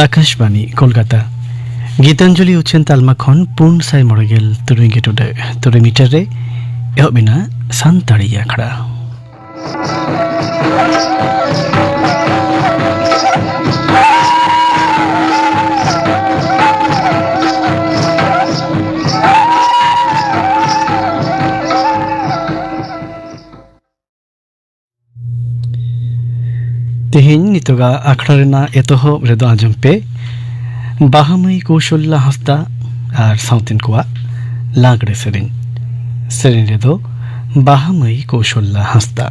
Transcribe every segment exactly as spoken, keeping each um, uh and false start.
ᱟᱠᱟᱥᱵᱟᱱᱤ ᱠᱳᱞᱠᱟᱛᱟ᱾ ᱜᱤᱛᱟᱧᱡᱚᱞᱤ ᱩᱪᱷᱟᱹᱱ ᱛᱟᱞᱢᱟ ᱠᱷᱚᱱ ᱯᱩᱱ ᱥᱟᱭ ᱢᱚᱬᱮ ᱜᱮᱞ ᱛᱩᱨᱩᱭ ᱜᱮ ᱴᱩᱰᱟᱹᱜ ᱛᱩᱨᱩᱭ ᱢᱤᱴᱟᱨ ᱨᱮ ᱮᱦᱚᱵ ᱮᱱᱟ ᱥᱟᱱᱛᱟᱲᱤ ᱟᱠᱷᱲᱟ᱾ ᱛᱮᱦᱮᱧ ᱱᱤᱛᱚᱜᱟᱜ ᱟᱠᱷᱲᱟ ᱨᱮᱱᱟᱜ ᱮᱛᱚᱦᱚᱵ ᱨᱮᱫᱚ ᱟᱸᱡᱚᱢ ᱯᱮ ᱵᱟᱦᱟ ᱢᱟᱹᱭ ᱠᱳᱥᱚᱞᱞᱟ ᱦᱟᱸᱥᱫᱟ ᱟᱨ ᱥᱟᱶᱛᱮᱱ ᱠᱚᱣᱟᱜ ᱞᱟᱜᱽᱲᱮ ᱥᱮᱨᱮᱧ᱾ ᱥᱮᱨᱮᱧ ᱨᱮᱫᱚ ᱵᱟᱦᱟ ᱢᱟᱹᱭ ᱠᱳᱥᱚᱞᱞᱟ ᱦᱟᱸᱥᱫᱟ᱾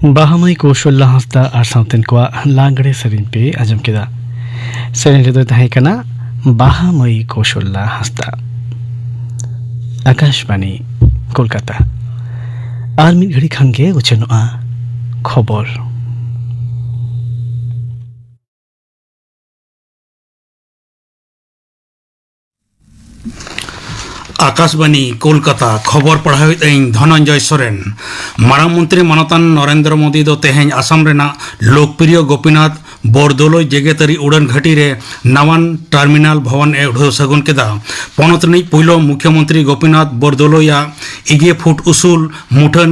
ᱵᱟᱦᱟ ᱢᱟᱹᱭ ᱠᱳᱥᱚᱞᱞᱟ ᱦᱟᱸᱥᱫᱟ ᱟᱨ ᱥᱟᱶᱛᱮᱱ ᱠᱚᱣᱟᱜ ᱞᱟᱜᱽᱲᱮ ᱥᱮᱨᱮᱧ ᱯᱮ ᱟᱸᱡᱚᱢ ᱠᱮᱫᱟ᱾ ᱥᱮᱨᱮᱧ ᱨᱮᱫᱚᱭ ᱛᱟᱦᱮᱸ ᱠᱟᱱᱟ ᱵᱟᱦᱟ ᱢᱟᱹᱭ ᱠᱳᱥᱚᱞᱞᱟ ᱦᱟᱸᱥᱫᱟ᱾ ᱟᱠᱟᱥᱵᱟᱬᱤ, ᱠᱳᱞᱠᱟᱛᱟ᱾ ᱟᱨ ᱢᱤᱫ ᱜᱷᱟᱹᱲᱤ ᱠᱷᱟᱱ ᱜᱮ ᱩᱪᱷᱟᱹᱱᱚᱜᱼᱟ ᱠᱷᱚᱵᱚᱨ᱾ ᱟᱠᱟᱥᱵᱟᱬᱤ ᱠᱳᱞᱠᱟᱛᱟ, ᱠᱷᱚᱵᱚᱨ ᱯᱟᱲᱦᱟᱣᱮᱫ ᱟᱹᱧ ᱫᱷᱚᱱᱚᱱᱡᱚᱭ ᱥᱚᱨᱮᱱ᱾ ᱢᱟᱨᱟᱝ ᱢᱚᱱᱛᱨᱤ ᱢᱟᱱᱚᱛᱟᱱ ᱱᱚᱨᱮᱱᱫᱨᱚ ᱢᱳᱫᱤ ᱫᱚ ᱛᱮᱦᱮᱧ ᱟᱥᱟᱢ ᱨᱮᱱᱟᱜ ᱞᱳᱠᱯᱨᱤᱭᱚ ᱜᱳᱯᱤᱱᱟᱛᱷ ᱵᱚᱨᱫᱳᱞᱳᱭ ᱡᱮᱜᱮᱛᱟᱹᱨᱤ ᱩᱰᱟᱹᱱ ᱜᱷᱟᱹᱴᱤ ᱨᱮ ᱱᱟᱣᱟᱱ ᱴᱟᱨᱢᱤᱱᱟᱞ ᱵᱷᱚᱵᱚᱱ ᱮ ᱩᱰᱷᱟᱹᱣ ᱥᱟᱹᱜᱩᱱ ᱠᱮᱫᱟ᱾ ᱯᱚᱱᱚᱛ ᱨᱤᱱᱤᱡ ᱯᱩᱭᱞᱩ ᱢᱩᱠᱷᱭᱚᱢᱚᱱᱛᱨᱤ ᱜᱳᱯᱤᱱᱟᱛᱷ ᱵᱚᱨᱫᱳᱞᱳᱭᱟᱜ ᱤᱜᱮ ᱯᱷᱩᱴ ᱩᱥᱩᱞ ᱢᱩᱴᱷᱟᱹᱱ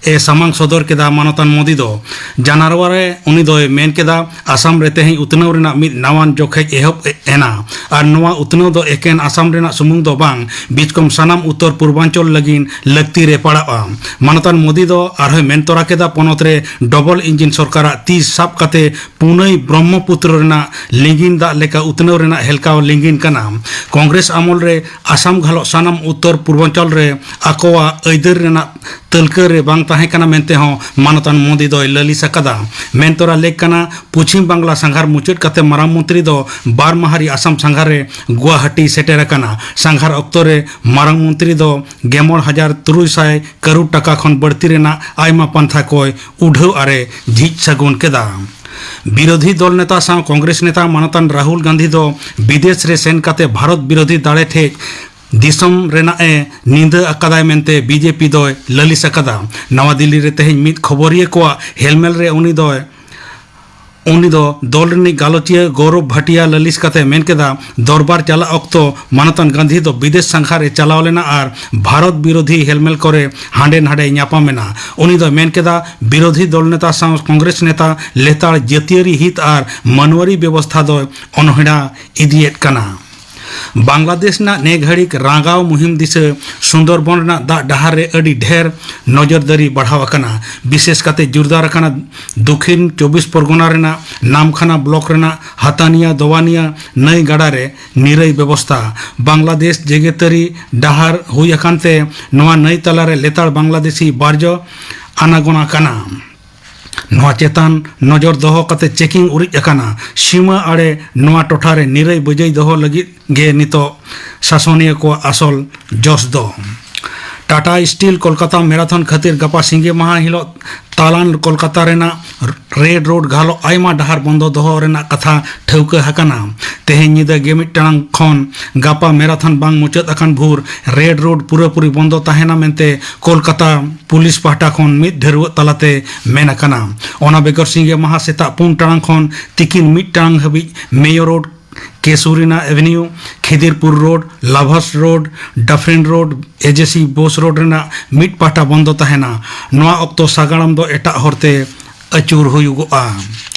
ᱮ ᱥᱟᱢᱟᱝ ᱥᱚᱫᱚᱨ ᱠᱮᱫᱟ᱾ ᱢᱟᱱᱚᱛᱟᱱ ᱢᱳᱫᱤ ᱫᱚ ᱡᱟᱱᱟᱨᱣᱟ ᱨᱮ ᱩᱱᱤ ᱫᱚᱭ ᱢᱮᱱ ᱠᱮᱫᱟ, ᱟᱥᱟᱢ ᱨᱮ ᱛᱮᱦᱮᱧ ᱩᱛᱱᱟᱹᱣ ᱨᱮᱱᱟᱜ ᱢᱤᱫ ᱱᱟᱣᱟᱱ ᱡᱚᱠᱷᱮᱡ ᱮᱦᱚᱵ ᱮᱱᱟ ᱟᱨ ᱱᱚᱣᱟ ᱩᱛᱱᱟᱹᱣ ᱫᱚ ᱮᱠᱮᱱ ᱟᱥᱟᱢ ᱨᱮᱱᱟᱜ ᱥᱩᱢᱩᱝ ᱫᱚ ᱵᱟᱝ, ᱵᱤᱪᱠᱚᱢ ᱥᱟᱱᱟᱢ ᱩᱛᱛᱚᱨ ᱯᱩᱨᱵᱟᱧᱪᱚᱞ ᱞᱟᱹᱜᱤᱫ ᱞᱟᱹᱠᱛᱤ ᱨᱮ ᱯᱟᱲᱟᱜᱼᱟ᱾ ᱢᱟᱱᱚᱛᱟᱱ ᱢᱳᱫᱤ ᱫᱚ ᱟᱨᱦᱚᱸᱭ ᱢᱮᱱ ᱛᱚᱨᱟ ᱠᱮᱫᱟ, ᱯᱚᱱᱚᱛ ᱨᱮ ᱰᱚᱵᱚᱞ ᱤᱧᱡᱤᱱ ᱥᱚᱨᱠᱟᱨᱟᱜ ᱛᱤ ᱥᱟᱵ ᱠᱟᱛᱮ ᱯᱩᱱᱟᱹᱭ ᱵᱨᱚᱦᱢᱚᱯᱩᱛᱨᱚ ᱨᱮᱱᱟᱜ ᱞᱤᱸᱜᱤᱱ ᱫᱟᱜ ᱞᱮᱠᱟ ᱩᱛᱱᱟᱹᱣ ᱨᱮᱱᱟᱜ ᱦᱮᱞᱠᱟᱣ ᱞᱤᱸᱜᱤᱱ ᱠᱟᱱᱟ᱾ ᱠᱚᱝᱜᱨᱮᱥ ᱟᱢᱚᱞ ᱨᱮ ᱟᱥᱟᱢ ᱜᱷᱟᱞᱚᱜ ᱥᱟᱱᱟᱢ ᱩᱛᱛᱚᱨ ᱯᱩᱨᱵᱟᱧᱪᱚᱞ ᱨᱮ ᱟᱠᱚᱣᱟᱜ ᱟᱹᱭᱫᱟᱹᱨ ᱨᱮᱱᱟᱜ ᱛᱟᱹᱞᱠᱟᱹ ᱨᱮ ᱵᱟᱝ ᱛᱟᱦᱮᱸ ᱠᱟᱱᱟ ᱢᱮᱱᱛᱮ ᱦᱚᱸ ᱢᱟᱱᱚᱛᱟᱱ ᱢᱳᱫᱤ ᱫᱚᱭ ᱞᱟᱹᱞᱤᱥ ᱟᱠᱟᱫᱟ᱾ ᱢᱮᱱ ᱛᱚᱨᱟ ᱞᱮᱠ ᱠᱟᱱᱟ, ᱯᱚᱪᱷᱤᱢ ᱵᱟᱝᱞᱟ ᱥᱟᱸᱜᱷᱟᱨ ᱢᱩᱪᱟᱹᱫ ᱠᱟᱛᱮ ᱢᱟᱨᱟᱝ ᱢᱚᱱᱛᱨᱤ ᱫᱚ ᱵᱟᱨ ᱢᱟᱦᱟ ᱨᱮ ᱟᱥᱟᱢ ᱥᱟᱸᱜᱷᱟᱨ ᱨᱮ ᱜᱩᱣᱟᱦᱟᱴᱤ ᱥᱮᱴᱮᱨ ᱟᱠᱟᱱᱟ᱾ ᱥᱟᱸᱜᱷᱟᱨ ᱚᱠᱛᱚ ᱨᱮ ᱢᱟᱨᱟᱝ ᱢᱚᱱᱛᱨᱤ ᱫᱚ ᱜᱮᱢᱚᱬ ᱦᱟᱡᱟᱨ ᱛᱩᱨᱩᱭ ᱥᱟᱭ ᱠᱟᱨᱳᱲ ᱴᱟᱠᱟ ᱠᱷᱚᱱ ᱵᱟᱹᱲᱛᱤ ᱨᱮᱱᱟᱜ ᱟᱭᱢᱟ ᱯᱟᱱᱛᱷᱟ ᱠᱚᱭ ᱩᱰᱷᱟᱹᱣ ᱟᱨᱮ ᱡᱷᱤᱡ ᱥᱟᱹᱜᱩᱱ ᱠᱮᱫᱟ᱾ ᱵᱤᱨᱳᱫᱷᱤ ᱫᱚᱞ ᱱᱮᱛᱟ ᱥᱟᱶ ᱠᱚᱝᱜᱨᱮᱥ ᱱᱮᱛᱟ ᱢᱟᱱᱚᱛᱟᱱ ᱨᱟᱦᱩᱞ ᱜᱟᱱᱫᱷᱤ ᱫᱚ ᱵᱤᱫᱮᱥ ᱨᱮ ᱥᱮᱱ ᱠᱟᱛᱮ ᱵᱷᱟᱨᱚᱛ ᱵᱤᱨᱳᱫᱷᱤ ᱫᱟᱲᱮ ᱴᱷᱮᱡ ᱫᱤᱥᱚᱢ ᱨᱮᱱᱟᱜ ᱮ ᱱᱤᱸᱫᱟᱹ ᱟᱠᱟᱫᱟᱭ ᱢᱮᱱᱛᱮ ᱵᱤᱡᱮᱯᱤ ᱫᱚᱭ ᱞᱟᱹᱞᱤᱥ ᱟᱠᱟᱫᱟ᱾ ᱱᱟᱣᱟ ᱫᱤᱞᱞᱤ ᱨᱮ ᱛᱮᱦᱮᱧ ᱢᱤᱫ ᱠᱷᱚᱵᱚᱨᱤᱭᱟᱹ ᱠᱚᱣᱟᱜ ᱦᱮᱞᱢᱮᱞ ᱨᱮ ᱩᱱᱤ ᱫᱚᱭ, ᱩᱱᱤ ᱫᱚ ᱫᱚᱞ ᱨᱤᱱᱤᱡ ᱜᱟᱞᱚᱪᱤᱭᱟᱹ ᱜᱚᱣᱨᱚᱵ ᱵᱷᱟᱴᱤᱭᱟ ᱞᱟᱹᱞᱤᱥ ᱠᱟᱛᱮ ᱢᱮᱱ ᱠᱮᱫᱟ, ᱫᱚᱨᱵᱟᱨ ᱪᱟᱞᱟᱜ ᱚᱠᱛᱚ ᱢᱟᱱᱚᱛᱟᱱ ᱜᱟᱱᱫᱷᱤ ᱫᱚ ᱵᱤᱫᱮᱥ ᱥᱟᱸᱜᱷᱟᱨ ᱮ ᱪᱟᱞᱟᱣ ᱞᱮᱱᱟ ᱟᱨ ᱵᱷᱟᱨᱚᱛ ᱵᱤᱨᱳᱫᱷᱤ ᱦᱮᱞᱢᱮᱞ ᱠᱚᱨᱮ ᱦᱟᱸᱰᱮ ᱱᱟᱰᱮ ᱧᱟᱯᱟᱢ ᱮᱱᱟ᱾ ᱩᱱᱤ ᱫᱚᱭ ᱢᱮᱱ ᱠᱮᱫᱟ, ᱵᱤᱨᱳᱫᱷᱤ ᱫᱚᱞ ᱱᱮᱛᱟ ᱥᱟᱶ ᱠᱚᱝᱜᱨᱮᱥ ᱱᱮᱛᱟ ᱞᱮᱛᱟᱲ ᱡᱟᱹᱛᱤᱭᱟᱹᱨᱤ ᱦᱤᱛ ᱟᱨ ᱢᱟᱱᱣᱟᱨᱤ ᱵᱮᱵᱚᱥᱛᱷᱟ ᱫᱚᱭ ᱚᱱᱦᱮᱲᱟ ᱤᱫᱤᱭᱮᱫ ᱠᱟᱱᱟ᱾ ᱵᱟᱝᱞᱟᱫᱮᱥ ᱨᱮᱱᱟᱜ ᱱᱮ ᱜᱷᱟᱹᱲᱤᱠ ᱨᱟᱸᱜᱟᱣ ᱢᱩᱦᱤᱢ ᱫᱤᱥᱟᱹ ᱥᱩᱱᱫᱚᱨᱵᱚᱱ ᱨᱮᱱᱟᱜ ᱫᱟᱜ ᱰᱟᱦᱟᱨ ᱨᱮ ᱟᱹᱰᱤ ᱰᱷᱮᱨ ᱱᱚᱡᱚᱨᱫᱟᱨᱤ ᱵᱟᱲᱦᱟᱣ ᱟᱠᱟᱱᱟ᱾ ᱵᱤᱥᱮᱥ ᱠᱟᱛᱮ ᱡᱳᱨᱫᱟᱨ ᱟᱠᱟᱱᱟ ᱫᱚᱠᱷᱤᱱ ᱪᱚᱵᱵᱤᱥ ᱯᱚᱨᱜᱚᱱᱟ ᱨᱮᱱᱟᱜ ᱱᱟᱢᱠᱷᱟᱱᱟ ᱵᱞᱚᱠ ᱨᱮᱱᱟᱜ ᱦᱟᱛᱟᱱᱤᱭᱟ ᱫᱚᱣᱟᱱᱤᱭᱟ ᱱᱟᱹᱭ ᱜᱟᱰᱟ ᱨᱮ ᱱᱤᱨᱟᱹᱭ ᱵᱮᱵᱚᱥᱛᱷᱟ᱾ ᱵᱟᱝᱞᱟᱫᱮᱥ ᱡᱮᱜᱮᱛᱟᱹᱨᱤ ᱰᱟᱦᱟᱨ ᱦᱩᱭ ᱟᱠᱟᱱ ᱛᱮ ᱱᱚᱣᱟ ᱱᱟᱹᱭ ᱛᱟᱞᱟ ᱨᱮ ᱞᱮᱛᱟᱲ ᱵᱟᱝᱞᱟᱫᱮᱥᱤ ᱵᱟᱨᱡᱚ ᱟᱱᱟᱜᱚᱱᱟ ᱠᱟᱱᱟ᱾ ᱱᱚᱣᱟ ᱪᱮᱛᱟᱱ ᱱᱚᱡᱚᱨ ᱫᱚᱦᱚ ᱠᱟᱛᱮ ᱪᱮᱠᱤᱝ ᱩᱨᱤᱡ ᱟᱠᱟᱱᱟ᱾ ᱥᱤᱢᱟᱹ ᱟᱲᱮ ᱱᱚᱣᱟ ᱴᱚᱴᱷᱟ ᱨᱮ ᱱᱤᱨᱟᱹᱭ ᱵᱟᱹᱡᱟᱹᱭ ᱫᱚᱦᱚ ᱞᱟᱹᱜᱤᱫ ᱜᱮ ᱱᱤᱛᱚᱜ ᱥᱟᱥᱚᱱᱤᱭᱟᱹ ᱠᱚᱣᱟᱜ ᱟᱥᱚᱞ ᱡᱚᱥ ᱫᱚ᱾ ᱴᱟᱴᱟ ᱥᱴᱤᱞ ᱠᱳᱞᱠᱟᱛᱟ ᱢᱮᱨᱟᱛᱷᱚᱱ ᱠᱷᱟᱹᱛᱤᱨ ᱜᱟᱯᱟ ᱥᱤᱸᱜᱮ ᱢᱟᱦᱟ ᱦᱤᱞᱳᱜ ᱛᱟᱞᱟᱱ ᱠᱳᱞᱠᱟᱛᱟ ᱨᱮᱱᱟᱜ ᱨᱮᱰ ᱨᱳᱰ ᱜᱷᱟᱞᱚᱜ ᱟᱭᱢᱟ ᱰᱟᱦᱟᱨ ᱵᱚᱱᱫᱚ ᱫᱚᱦᱚ ᱨᱮᱱᱟᱜ ᱠᱟᱛᱷᱟ ᱴᱷᱟᱹᱣᱠᱟᱹ ᱟᱠᱟᱱᱟ᱾ ᱛᱮᱦᱮᱧ ᱧᱤᱫᱟᱹ ᱜᱮ ᱢᱤᱫ ᱴᱟᱲᱟᱝ ᱠᱷᱚᱱ ᱜᱟᱯᱟ ᱢᱮᱨᱟᱛᱷᱚᱱ ᱵᱟᱝ ᱢᱩᱪᱟᱹᱫ ᱟᱠᱟᱱ ᱵᱷᱳᱨ ᱨᱮᱰ ᱨᱳᱰ ᱯᱩᱨᱟᱹᱯᱩᱨᱤ ᱵᱚᱱᱫᱚ ᱛᱟᱦᱮᱱᱟ ᱢᱮᱱᱛᱮ ᱠᱳᱞᱠᱟᱛᱟ ᱯᱩᱞᱤᱥ ᱯᱟᱦᱴᱟ ᱠᱷᱚᱱ ᱢᱤᱫ ᱰᱷᱟᱹᱨᱣᱟᱹᱜ ᱛᱟᱞᱟᱛᱮ ᱢᱮᱱ ᱟᱠᱟᱱᱟ᱾ ᱚᱱᱟ ᱵᱮᱜᱚᱨ ᱥᱤᱸᱜᱮ ᱢᱟᱦᱟ ᱥᱮᱛᱟᱜ ᱯᱩᱱ ᱴᱟᱲᱟᱝ ᱠᱷᱚᱱ ᱛᱤᱠᱤᱱ ᱢᱤᱫ ᱴᱟᱲᱟᱝ ᱦᱟᱹᱵᱤᱡ Mayo road, casuarina avenue, Khidirpur road, ᱞᱟᱵᱷᱟᱥ road, Dufferin road, AJC Bose road ᱨᱮᱱᱟᱜ ᱢᱤᱫ ᱯᱟᱦᱴᱟ ᱵᱚᱱᱫᱚ ᱛᱟᱦᱮᱱᱟ᱾ ᱱᱚᱣᱟ ᱚᱠᱛᱚ ᱥᱟᱜᱟᱲᱚᱢ ᱫᱚ ᱮᱴᱟᱜ ᱦᱚᱨᱛᱮ ᱟᱹᱪᱩᱨ ᱦᱩᱭᱩᱜᱚᱜᱼᱟ᱾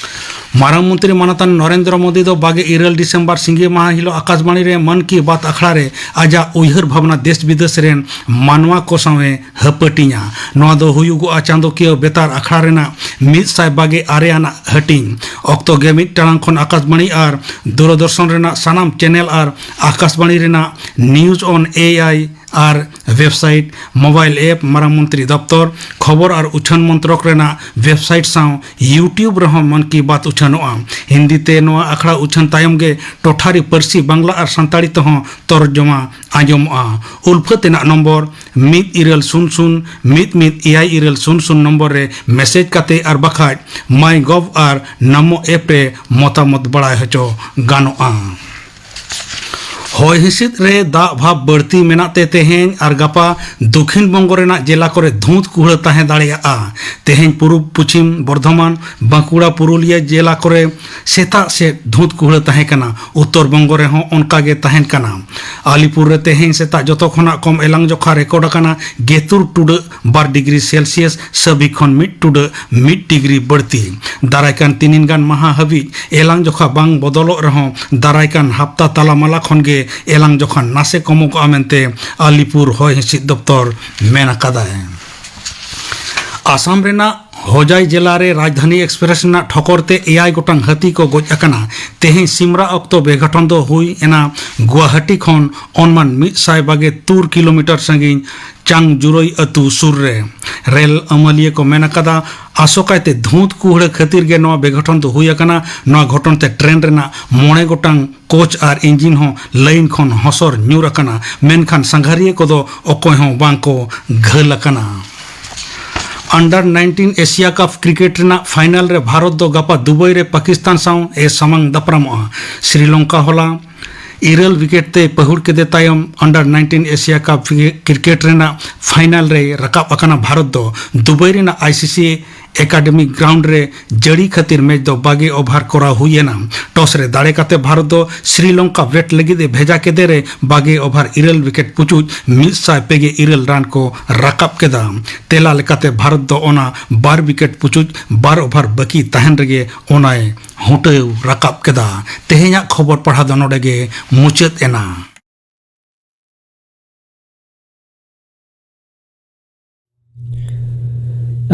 ᱢᱟᱨᱟᱝ ᱢᱚᱱᱛᱨᱤ ᱢᱟᱱᱚᱛᱟᱱ ᱱᱚᱨᱮᱱᱫᱨᱚ ᱢᱳᱫᱤ ᱫᱚ ᱵᱟᱜᱮ ᱤᱨᱟᱹᱞ ᱰᱤᱥᱮᱢᱵᱚᱨ ᱥᱤᱸᱜᱮ ᱢᱟᱦᱟ ᱦᱤᱞᱳᱜ ᱟᱠᱟᱥᱵᱟᱬᱤ ᱨᱮ ᱢᱚᱱ ᱠᱤ ᱵᱟᱛ ᱟᱠᱷᱲᱟ ᱨᱮ ᱟᱡᱟᱜ ᱩᱭᱦᱟᱹᱨ ᱵᱷᱟᱵᱽᱱᱟ ᱫᱮᱥ ᱵᱤᱫᱮᱥ ᱨᱮᱱ ᱢᱟᱱᱣᱟ ᱠᱚ ᱥᱟᱶ ᱮ ᱦᱟᱹᱯᱟᱹᱴᱤᱧᱟ᱾ ᱱᱚᱣᱟ ᱫᱚ ᱦᱩᱭᱩᱜᱚᱜᱼᱟ ᱪᱟᱸᱫᱚᱠᱤᱭᱟᱹ ᱵᱮᱛᱟᱨ ᱟᱠᱷᱲᱟ ᱨᱮᱱᱟᱜ ᱢᱤᱫ ᱥᱟᱭ ᱵᱟᱜᱮ ᱟᱨᱮ ᱟᱱᱟᱜ ᱦᱟᱹᱴᱤᱧ᱾ ᱚᱠᱛᱚ ᱜᱮ ᱢᱤᱫ ᱴᱟᱲᱟᱝ ᱠᱷᱚᱱ ᱟᱠᱟᱥᱵᱟᱬᱤ ᱟᱨ ᱫᱩᱨᱚᱫᱚᱨᱥᱚᱱ ᱨᱮᱱᱟᱜ ᱥᱟᱱᱟᱢ ᱪᱮᱱᱮᱞ ᱟᱨ ᱟᱠᱟᱥᱵᱟᱬᱤ ᱨᱮᱱᱟᱜ ᱱᱤᱭᱩᱡᱽ ᱚᱱ ᱮ ᱟᱭ ᱟᱨ ᱣᱮᱵᱥᱟᱭᱤᱴ, ᱢᱳᱵᱟᱭᱤᱞ ᱮᱯ, ᱢᱟᱨᱟᱝ ᱢᱚᱱᱛᱨᱤ ᱫᱚᱯᱛᱚᱨ, ᱠᱷᱚᱵᱚᱨ ᱟᱨ ᱩᱪᱷᱟᱹᱱ ᱢᱚᱱᱛᱨᱚᱠ ᱨᱮᱱᱟᱜ ᱣᱮᱵᱥᱟᱭᱤᱴ ᱥᱟᱶ YouTube ᱨᱮᱦᱚᱸ ᱢᱚᱱ ᱠᱤ ᱵᱟᱛ ᱩᱪᱷᱟᱹᱱᱚᱜᱼᱟ᱾ ᱦᱤᱱᱫᱤ ᱛᱮ ᱱᱚᱣᱟ ᱟᱠᱷᱲᱟ ᱩᱪᱷᱟᱹᱱ ᱛᱟᱭᱚᱢ ᱜᱮ ᱴᱚᱴᱷᱟᱨᱤ ᱯᱟᱹᱨᱥᱤ ᱵᱟᱝᱞᱟ ᱟᱨ ᱥᱟᱱᱛᱟᱲᱤ ᱛᱮᱦᱚᱸ ᱛᱚᱨᱡᱚᱢᱟ ᱟᱸᱡᱚᱢᱚᱜᱼᱟ᱾ ᱩᱞᱯᱷᱟᱹ ᱛᱮᱱᱟᱜ ᱱᱚᱢᱵᱚᱨ ᱢᱤᱫ ᱤᱨᱟᱹᱞ ᱥᱩᱱ ᱥᱩᱱ ᱢᱤᱫ ᱢᱤᱫ ᱮᱭᱟᱭ ᱤᱨᱟᱹᱞ ᱥᱩᱱ ᱥᱩᱱ ᱱᱚᱢᱵᱚᱨ ᱨᱮ ᱢᱮᱥᱮᱡᱽ ᱠᱟᱛᱮ ᱟᱨ ᱵᱟᱠᱷᱟᱡ ᱢᱟᱭ ᱜᱚᱵᱷ ᱟᱨ ᱱᱟᱢᱳ ᱮᱯ ᱨᱮ ᱢᱚᱛᱟᱢᱚᱛ ᱵᱟᱲᱟᱭ ᱦᱚᱪᱚ ᱜᱟᱱᱚᱜᱼᱟ᱾ ᱦᱚᱭ ᱦᱤᱸᱥᱤᱫ ᱨᱮ ᱫᱟᱜ ᱵᱷᱟᱵᱽ ᱵᱟᱹᱲᱛᱤ ᱢᱮᱱᱟᱜ ᱛᱮ ᱛᱮᱦᱮᱧ ᱟᱨ ᱜᱟᱯᱟ ᱫᱚᱠᱷᱤᱱ ᱵᱚᱝᱜᱚ ᱨᱮᱱᱟᱜ ᱡᱮᱞᱟ ᱠᱚᱨᱮ ᱫᱷᱩᱸᱛ ᱠᱩᱦᱲᱟᱹ ᱛᱟᱦᱮᱸ ᱫᱟᱲᱮᱭᱟᱜᱼᱟ᱾ ᱛᱮᱦᱮᱧ ᱯᱩᱨᱩᱵᱽ ᱯᱚᱪᱷᱤᱢ ᱵᱚᱨᱫᱷᱚᱢᱟᱱ, ᱵᱟᱸᱠᱩᱲᱟ, ᱯᱩᱨᱩᱞᱤᱭᱟᱹ ᱡᱮᱞᱟ ᱠᱚᱨᱮ ᱥᱮᱛᱟᱜ ᱥᱮᱫ ᱫᱷᱩᱸᱛ ᱠᱩᱦᱲᱟᱹ ᱛᱟᱦᱮᱸ ᱠᱟᱱᱟ᱾ ᱩᱛᱛᱚᱨ ᱵᱚᱝᱜᱚ ᱨᱮᱦᱚᱸ ᱚᱱᱠᱟ ᱜᱮ ᱛᱟᱦᱮᱸᱱ ᱠᱟᱱᱟ᱾ ᱟᱞᱤᱯᱩᱨ ᱨᱮ ᱛᱮᱦᱮᱧ ᱥᱮᱛᱟᱜ ᱡᱚᱛᱚ ᱠᱷᱚᱱᱟᱜ ᱠᱚᱢ ᱮᱞᱟᱝ ᱡᱚᱠᱷᱟ ᱨᱮᱠᱚᱨᱰ ᱟᱠᱟᱱᱟ ᱜᱮᱛᱩᱨ ᱴᱩᱰᱟᱹᱜ ᱵᱟᱨ ᱰᱤᱜᱽᱨᱤ ᱥᱮᱞᱥᱤᱭᱟᱥ, ᱥᱟᱹᱵᱤᱠ ᱠᱷᱚᱱ ᱢᱤᱫ ᱴᱩᱰᱟᱹᱜ ᱢᱤᱫ ᱰᱤᱜᱽᱨᱤ ᱵᱟᱹᱲᱛᱤ᱾ ᱫᱟᱨᱟᱭ ᱠᱟᱱ ᱛᱤᱱᱤᱱ ᱜᱟᱱ ᱢᱟᱦᱟ ᱦᱟᱹᱵᱤᱡ ᱮᱞᱟᱝ ᱡᱚᱠᱷᱟ ᱵᱟᱝ ᱵᱚᱫᱚᱞᱚᱜ ᱨᱮᱦᱚᱸ ᱫᱟᱨᱟᱭ ᱠᱟᱱ ᱦᱟᱯᱛᱟ ᱛᱟᱞᱟᱢᱟᱞᱟ ᱠᱷᱚᱱ ᱜᱮ ᱮᱞᱟᱝ ᱡᱚᱠᱷᱟ ᱱᱟᱥᱮ ᱠᱚᱢᱚᱜᱚᱜᱼᱟ ᱢᱮᱱᱛᱮ ᱟᱞᱤᱯᱩᱨ ᱦᱚᱭ ᱦᱤᱸᱥᱤᱫ ᱫᱚᱯᱛᱚᱨ ᱢᱮᱱ ᱟᱠᱟᱫᱟᱭ᱾ ᱟᱥᱟᱢ ᱨᱮᱱᱟᱜ ᱦᱚᱡᱟᱭ ᱡᱮᱞᱟ ᱨᱮ ᱨᱟᱡᱽᱫᱷᱟᱱᱤ ᱮᱠᱥᱯᱨᱮᱥ ᱨᱮᱱᱟᱜ ᱴᱷᱚᱠᱚᱨ ᱛᱮ ᱮᱭᱟᱭ ᱜᱚᱴᱟᱝ ᱦᱟᱹᱛᱤ ᱠᱚ ᱜᱚᱡ ᱟᱠᱟᱱᱟ᱾ ᱛᱮᱦᱮᱧ ᱥᱤᱢᱨᱟ ᱚᱠᱛᱚ ᱵᱮᱜᱷᱚᱴᱚᱱ ᱫᱚ ᱦᱩᱭ ᱮᱱᱟ ᱜᱩᱣᱟᱦᱟᱴᱤ ᱠᱷᱚᱱ ᱚᱱᱢᱟᱱ ᱢᱤᱫ ᱥᱟᱭ ᱵᱟᱜᱮ ᱛᱩᱨ ᱠᱤᱞᱳᱢᱤᱴᱟᱨ ᱥᱟᱺᱜᱤᱧ ᱪᱟᱝᱡᱩᱨᱳᱭ ᱟᱹᱛᱩ ᱥᱩᱨ ᱨᱮ᱾ ᱨᱮᱞ ᱟᱹᱢᱟᱹᱞᱤᱭᱟᱹ ᱠᱚ ᱢᱮᱱ ᱟᱠᱟᱫᱟ, ᱟᱥᱚᱠᱟᱭᱛᱮ ᱫᱷᱩᱸᱛ ᱠᱩᱦᱲᱟᱹ ᱠᱷᱟᱹᱛᱤᱨ ᱜᱮ ᱱᱚᱣᱟ ᱵᱮᱜᱷᱚᱴᱚᱱ ᱫᱚ ᱦᱩᱭ ᱟᱠᱟᱱᱟ᱾ ᱱᱚᱣᱟ ᱜᱷᱚᱴᱚᱱ ᱛᱮ ᱴᱨᱮᱱ ᱨᱮᱱᱟᱜ ᱢᱚᱬᱮ ᱜᱚᱴᱟᱝ ᱠᱳᱪ ᱟᱨ ᱤᱧᱡᱤᱱ ᱦᱚᱸ ᱞᱟᱭᱤᱱ ᱠᱷᱚᱱ ᱦᱚᱥᱚᱨ ᱧᱩᱨ ᱟᱠᱟᱱᱟ, ᱢᱮᱱᱠᱷᱟᱱ ᱥᱟᱸᱜᱷᱟᱨᱤᱭᱟᱹ ᱠᱚᱫᱚ ᱚᱠᱚᱭ ᱦᱚᱸ ᱵᱟᱝ ᱠᱚ ᱜᱷᱟᱹᱞ ᱟᱠᱟᱱᱟ᱾ ᱟᱱᱰᱟᱨ ᱱᱟᱭᱤᱱᱴᱤᱱ ᱮᱥᱤᱭᱟ ᱠᱟᱯ ᱠᱨᱤᱠᱮᱴ ᱨᱮᱱᱟᱜ ᱯᱷᱟᱭᱱᱟᱞ ᱨᱮ ᱵᱷᱟᱨᱚᱛ ᱫᱚ ᱜᱟᱯᱟ ᱫᱩᱵᱟᱭ ᱨᱮ ᱯᱟᱠᱤᱥᱛᱟᱱ ᱥᱟᱶ ᱮ ᱥᱟᱢᱟᱝ ᱫᱟᱯᱨᱟᱢᱚᱜᱼᱟ᱾ ᱥᱨᱤᱞᱚᱝᱠᱟ ᱦᱚᱞᱟ ᱤᱨᱟᱹᱞ ᱣᱤᱠᱮᱴ ᱛᱮ ᱯᱟᱹᱦᱩᱲ ᱠᱮᱫᱮ ᱛᱟᱭᱚᱢ ᱟᱱᱰᱟᱨ ᱱᱟᱭᱤᱱᱴᱤᱱ ᱮᱥᱤᱭᱟ ᱠᱟᱯ ᱠᱨᱤᱠᱮᱴ ᱨᱮᱱᱟᱜ ᱯᱷᱟᱭᱱᱟᱞ ᱨᱮᱭ ᱨᱟᱠᱟᱵ ᱟᱠᱟᱱᱟ᱾ ᱵᱷᱟᱨᱚᱛ ᱫᱚ ᱫᱩᱵᱟᱭ ᱨᱮᱱᱟᱜ ᱟᱭᱥᱤᱥᱤ ᱮᱠᱟᱰᱮᱢᱤ ᱜᱨᱟᱣᱩᱱᱰ ᱨᱮ ᱡᱟᱹᱲᱤ ᱠᱷᱟᱹᱛᱤᱨ ᱢᱮᱪ ᱫᱚ ᱵᱟᱜᱮ ᱳᱵᱷᱟᱨ ᱠᱚᱨᱟᱣ ᱦᱩᱭ ᱮᱱᱟ᱾ ᱴᱚᱥ ᱨᱮ ᱫᱟᱲᱮ ᱠᱟᱛᱮ ᱵᱷᱟᱨᱚᱛ ᱫᱚ ᱥᱨᱤᱞᱚᱝᱠᱟ ᱵᱮᱴ ᱞᱟᱹᱜᱤᱫ ᱮ ᱵᱷᱮᱡᱟ ᱠᱮᱫᱮ ᱨᱮ ᱵᱟᱜᱮ ᱳᱵᱷᱟᱨ ᱤᱨᱟᱹᱞ ᱣᱤᱠᱮᱴ ᱯᱩᱪᱩᱡ ᱢᱤᱫ ᱥᱟᱭ ᱯᱮ ᱜᱮᱞ ᱤᱨᱟᱹᱞ ᱨᱟᱱ ᱠᱚ ᱨᱟᱠᱟᱵ ᱠᱮᱫᱟ᱾ ᱛᱮᱞᱟ ᱞᱮᱠᱟᱛᱮ ᱵᱷᱟᱨᱚᱛ ᱫᱚ ᱚᱱᱟ ᱵᱟᱨ ᱣᱤᱠᱮᱴ ᱯᱩᱪᱩᱡ ᱵᱟᱨ ᱳᱵᱷᱟᱨ ᱵᱟᱹᱠᱤ ᱛᱟᱦᱮᱱ ᱨᱮᱜᱮ ᱚᱱᱟᱭ ᱦᱩᱴᱟᱹᱣ ᱨᱟᱠᱟᱵ ᱠᱮᱫᱟ᱾ ᱛᱮᱦᱮᱧᱟᱜ ᱠᱷᱚᱵᱚᱨ ᱯᱟᱲᱦᱟᱣ ᱫᱚ ᱱᱚᱰᱮ ᱜᱮ ᱢᱩᱪᱟᱹᱫ ᱮᱱᱟ᱾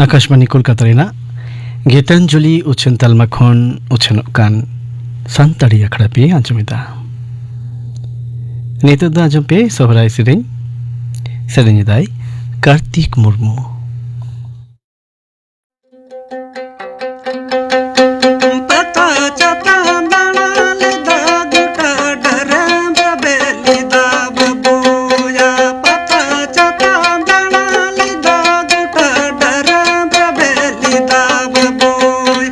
ᱟᱠᱟᱥᱵᱟᱱᱤ ᱠᱳᱞᱠᱟᱛᱟ ᱨᱮᱱᱟᱜ ᱜᱤᱛᱟᱧᱡᱚᱞᱤ ᱩᱪᱷᱟᱹᱱ ᱛᱟᱞᱢᱟ ᱠᱷᱚᱱ ᱩᱪᱷᱟᱹᱱᱚᱜ ᱠᱟᱱ ᱥᱟᱱᱛᱟᱲᱤ ᱟᱠᱷᱲᱟ ᱯᱮ ᱟᱸᱡᱚᱢᱮᱫᱟ᱾ ᱱᱤᱛᱚᱜ ᱫᱚ ᱟᱸᱡᱚᱢ ᱯᱮ ᱥᱚᱦᱨᱟᱭ ᱥᱮᱨᱮᱧ᱾ ᱥᱮᱨᱮᱧ ᱮᱫᱟᱭ ᱠᱟᱨᱛᱤᱠ ᱢᱩᱨᱢᱩ᱾ ᱯᱟᱛᱟ ᱪᱷᱟᱛᱟ ᱫᱟᱬᱟ ᱞᱮᱫᱟ, ᱜᱚᱴᱟ ᱰᱟᱦᱟᱨᱮᱢ ᱨᱮᱵᱮᱫ ᱞᱮᱫᱟ ᱵᱟᱹᱵᱩᱭᱟ᱾ ᱯᱟᱛᱟ ᱪᱷᱟᱛᱟ ᱫᱟᱬᱟ ᱞᱮᱫᱟ, ᱜᱚᱴᱟ ᱰᱟᱦᱟᱨᱮᱢ ᱨᱮᱵᱮᱫ ᱞᱮᱫᱟ ᱵᱟᱹᱵᱩᱭ᱾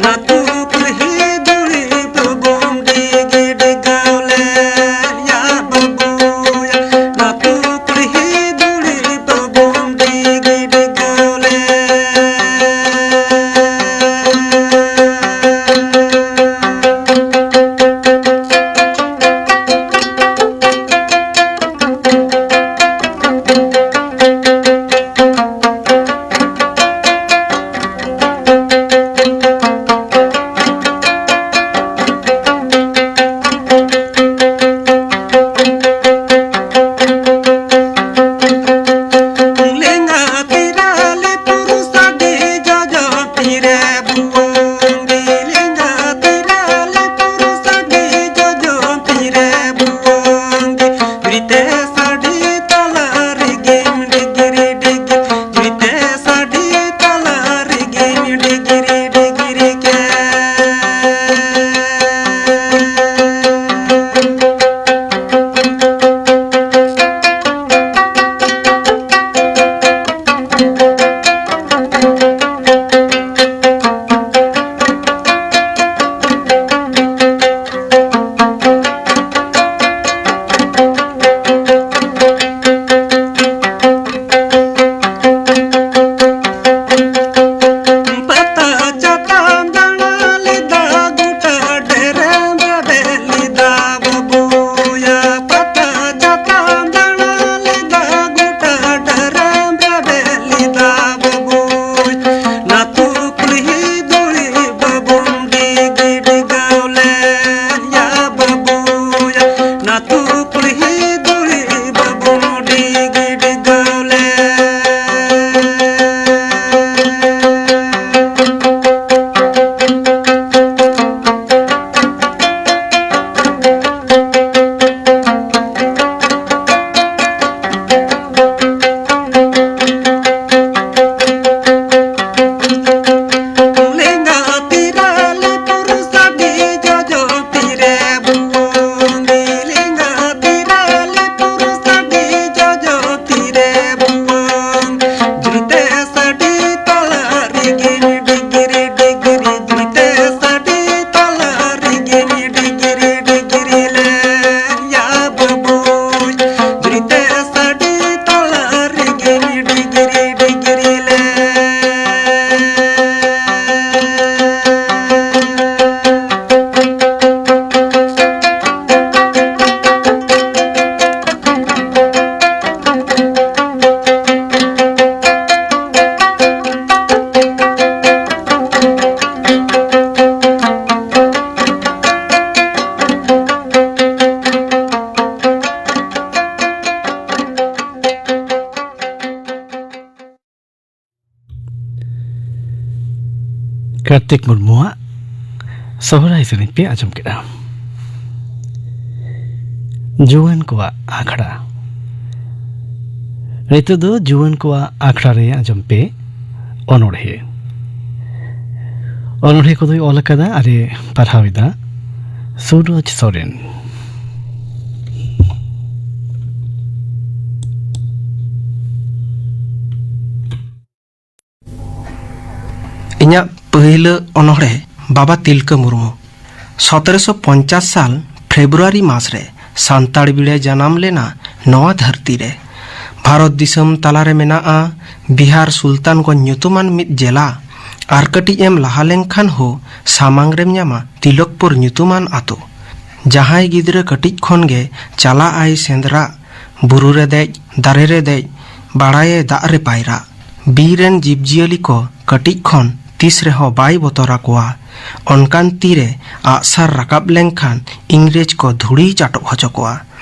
ᱱᱟᱛᱩ ᱠᱩᱞᱦᱤ ᱫᱩᱲᱤ ᱫᱚᱵᱚᱱ ᱰᱤᱜᱤ ᱰᱤᱜᱟᱣ ᱞᱮᱫ ᱭᱟ ᱵᱟᱹᱵᱩᱭᱟ᱾ ᱱᱟᱛᱩ ᱠᱩᱞᱦᱤ ᱫᱩᱲᱤ ᱫᱚᱵᱚᱱ ᱰᱤᱜᱤ ᱠᱟᱨᱛᱤᱠ ᱢᱩᱨᱢᱩᱣᱟᱜ ᱥᱚᱦᱨᱟᱭ ᱥᱮᱨᱮᱧ ᱯᱮ ᱟᱸᱡᱚᱢ ᱠᱮᱫᱟ᱾ ᱡᱩᱣᱟᱹᱱ ᱠᱚᱣᱟᱜ ᱟᱠᱷᱲᱟ᱾ ᱱᱤᱛᱚᱜ ᱫᱚ ᱡᱩᱣᱟᱹᱱ ᱠᱚᱣᱟᱜ ᱟᱠᱷᱲᱟ ᱨᱮ ᱟᱸᱡᱚᱢ ᱯᱮ ᱚᱱᱚᱬᱦᱮ᱾ ᱚᱱᱚᱬᱦᱮ ᱠᱚᱫᱚᱭ ᱚᱞ ᱟᱠᱟᱫᱟ ᱟᱨᱮ ᱯᱟᱲᱦᱟᱣ ᱮᱫᱟ ᱥᱩᱨᱚᱡᱽ ᱥᱚᱨᱮᱱ᱾ ᱤᱧᱟᱹᱜ ᱯᱟᱹᱦᱤᱞᱟᱹ ᱚᱱᱚᱬᱦᱮ ᱵᱟᱵᱟ ᱛᱤᱞᱠᱟᱹ ᱢᱩᱨᱢᱩ᱾ ᱥᱚᱛᱨᱚᱥᱚ ᱯᱚᱧᱪᱟᱥ ᱥᱟᱞ ᱯᱷᱮᱵᱽᱨᱩᱣᱟᱨᱤ ᱢᱟᱥ ᱨᱮ ᱥᱟᱱᱛᱟᱲ ᱵᱤᱲᱮ ᱡᱟᱱᱟᱢ ᱞᱮᱱᱟ ᱱᱚᱣᱟ ᱫᱷᱟᱹᱨᱛᱤ ᱨᱮ᱾ ᱵᱷᱟᱨᱚᱛ ᱫᱤᱥᱚᱢ ᱛᱟᱞᱟᱨᱮ ᱢᱮᱱᱟᱜᱼᱟ ᱵᱤᱦᱟᱨ ᱥᱩᱞᱛᱟᱱᱜᱚᱸᱡᱽ ᱧᱩᱛᱩᱢᱟᱱ ᱢᱤᱫ ᱡᱮᱞᱟ᱾ ᱟᱨ ᱠᱟᱹᱴᱤᱡ ᱮᱢ ᱞᱟᱦᱟ ᱞᱮᱱᱠᱷᱟᱱ ᱦᱚᱸ ᱥᱟᱢᱟᱝ ᱨᱮᱢ ᱧᱟᱢᱟ ᱛᱤᱞᱚᱠᱯᱩᱨ ᱧᱩᱛᱩᱢᱟᱱ ᱟᱛᱳ᱾ ᱡᱟᱦᱟᱸᱭ ᱜᱤᱫᱽᱨᱟᱹ ᱠᱟᱹᱴᱤᱡ ᱠᱷᱚᱱ ᱜᱮ ᱪᱟᱞᱟᱜ ᱟᱭ ᱥᱮᱸᱫᱽᱨᱟ, ᱵᱩᱨᱩ ᱨᱮ ᱫᱮᱡ, ᱫᱟᱨᱮ ᱨᱮ ᱫᱮᱡ, ᱵᱟᱲᱟᱭᱮ ᱫᱟᱜ ᱨᱮ ᱯᱟᱭᱨᱟᱜ᱾ ᱵᱤᱨ ᱨᱮᱱ ᱡᱤᱵᱽᱡᱤᱭᱟᱹᱞᱤ ᱠᱚ ᱠᱟᱹᱴᱤᱡ ᱠᱷᱚᱱ ᱛᱤᱥ ᱨᱮᱦᱚᱸ ᱵᱟᱭ ᱵᱚᱛᱚᱨ ᱟᱠᱚᱣᱟ᱾ ᱚᱱᱠᱟᱱ ᱛᱤᱨᱮ ᱟᱜᱼᱥᱟᱨ ᱨᱟᱠᱟᱵ ᱞᱮᱱᱠᱷᱟᱱ ᱤᱝᱨᱮᱡᱽ ᱠᱚ ᱫᱷᱩᱲᱤ ᱪᱟᱴᱚᱜ ᱦᱚᱪᱚ ᱠᱚᱣᱟ᱾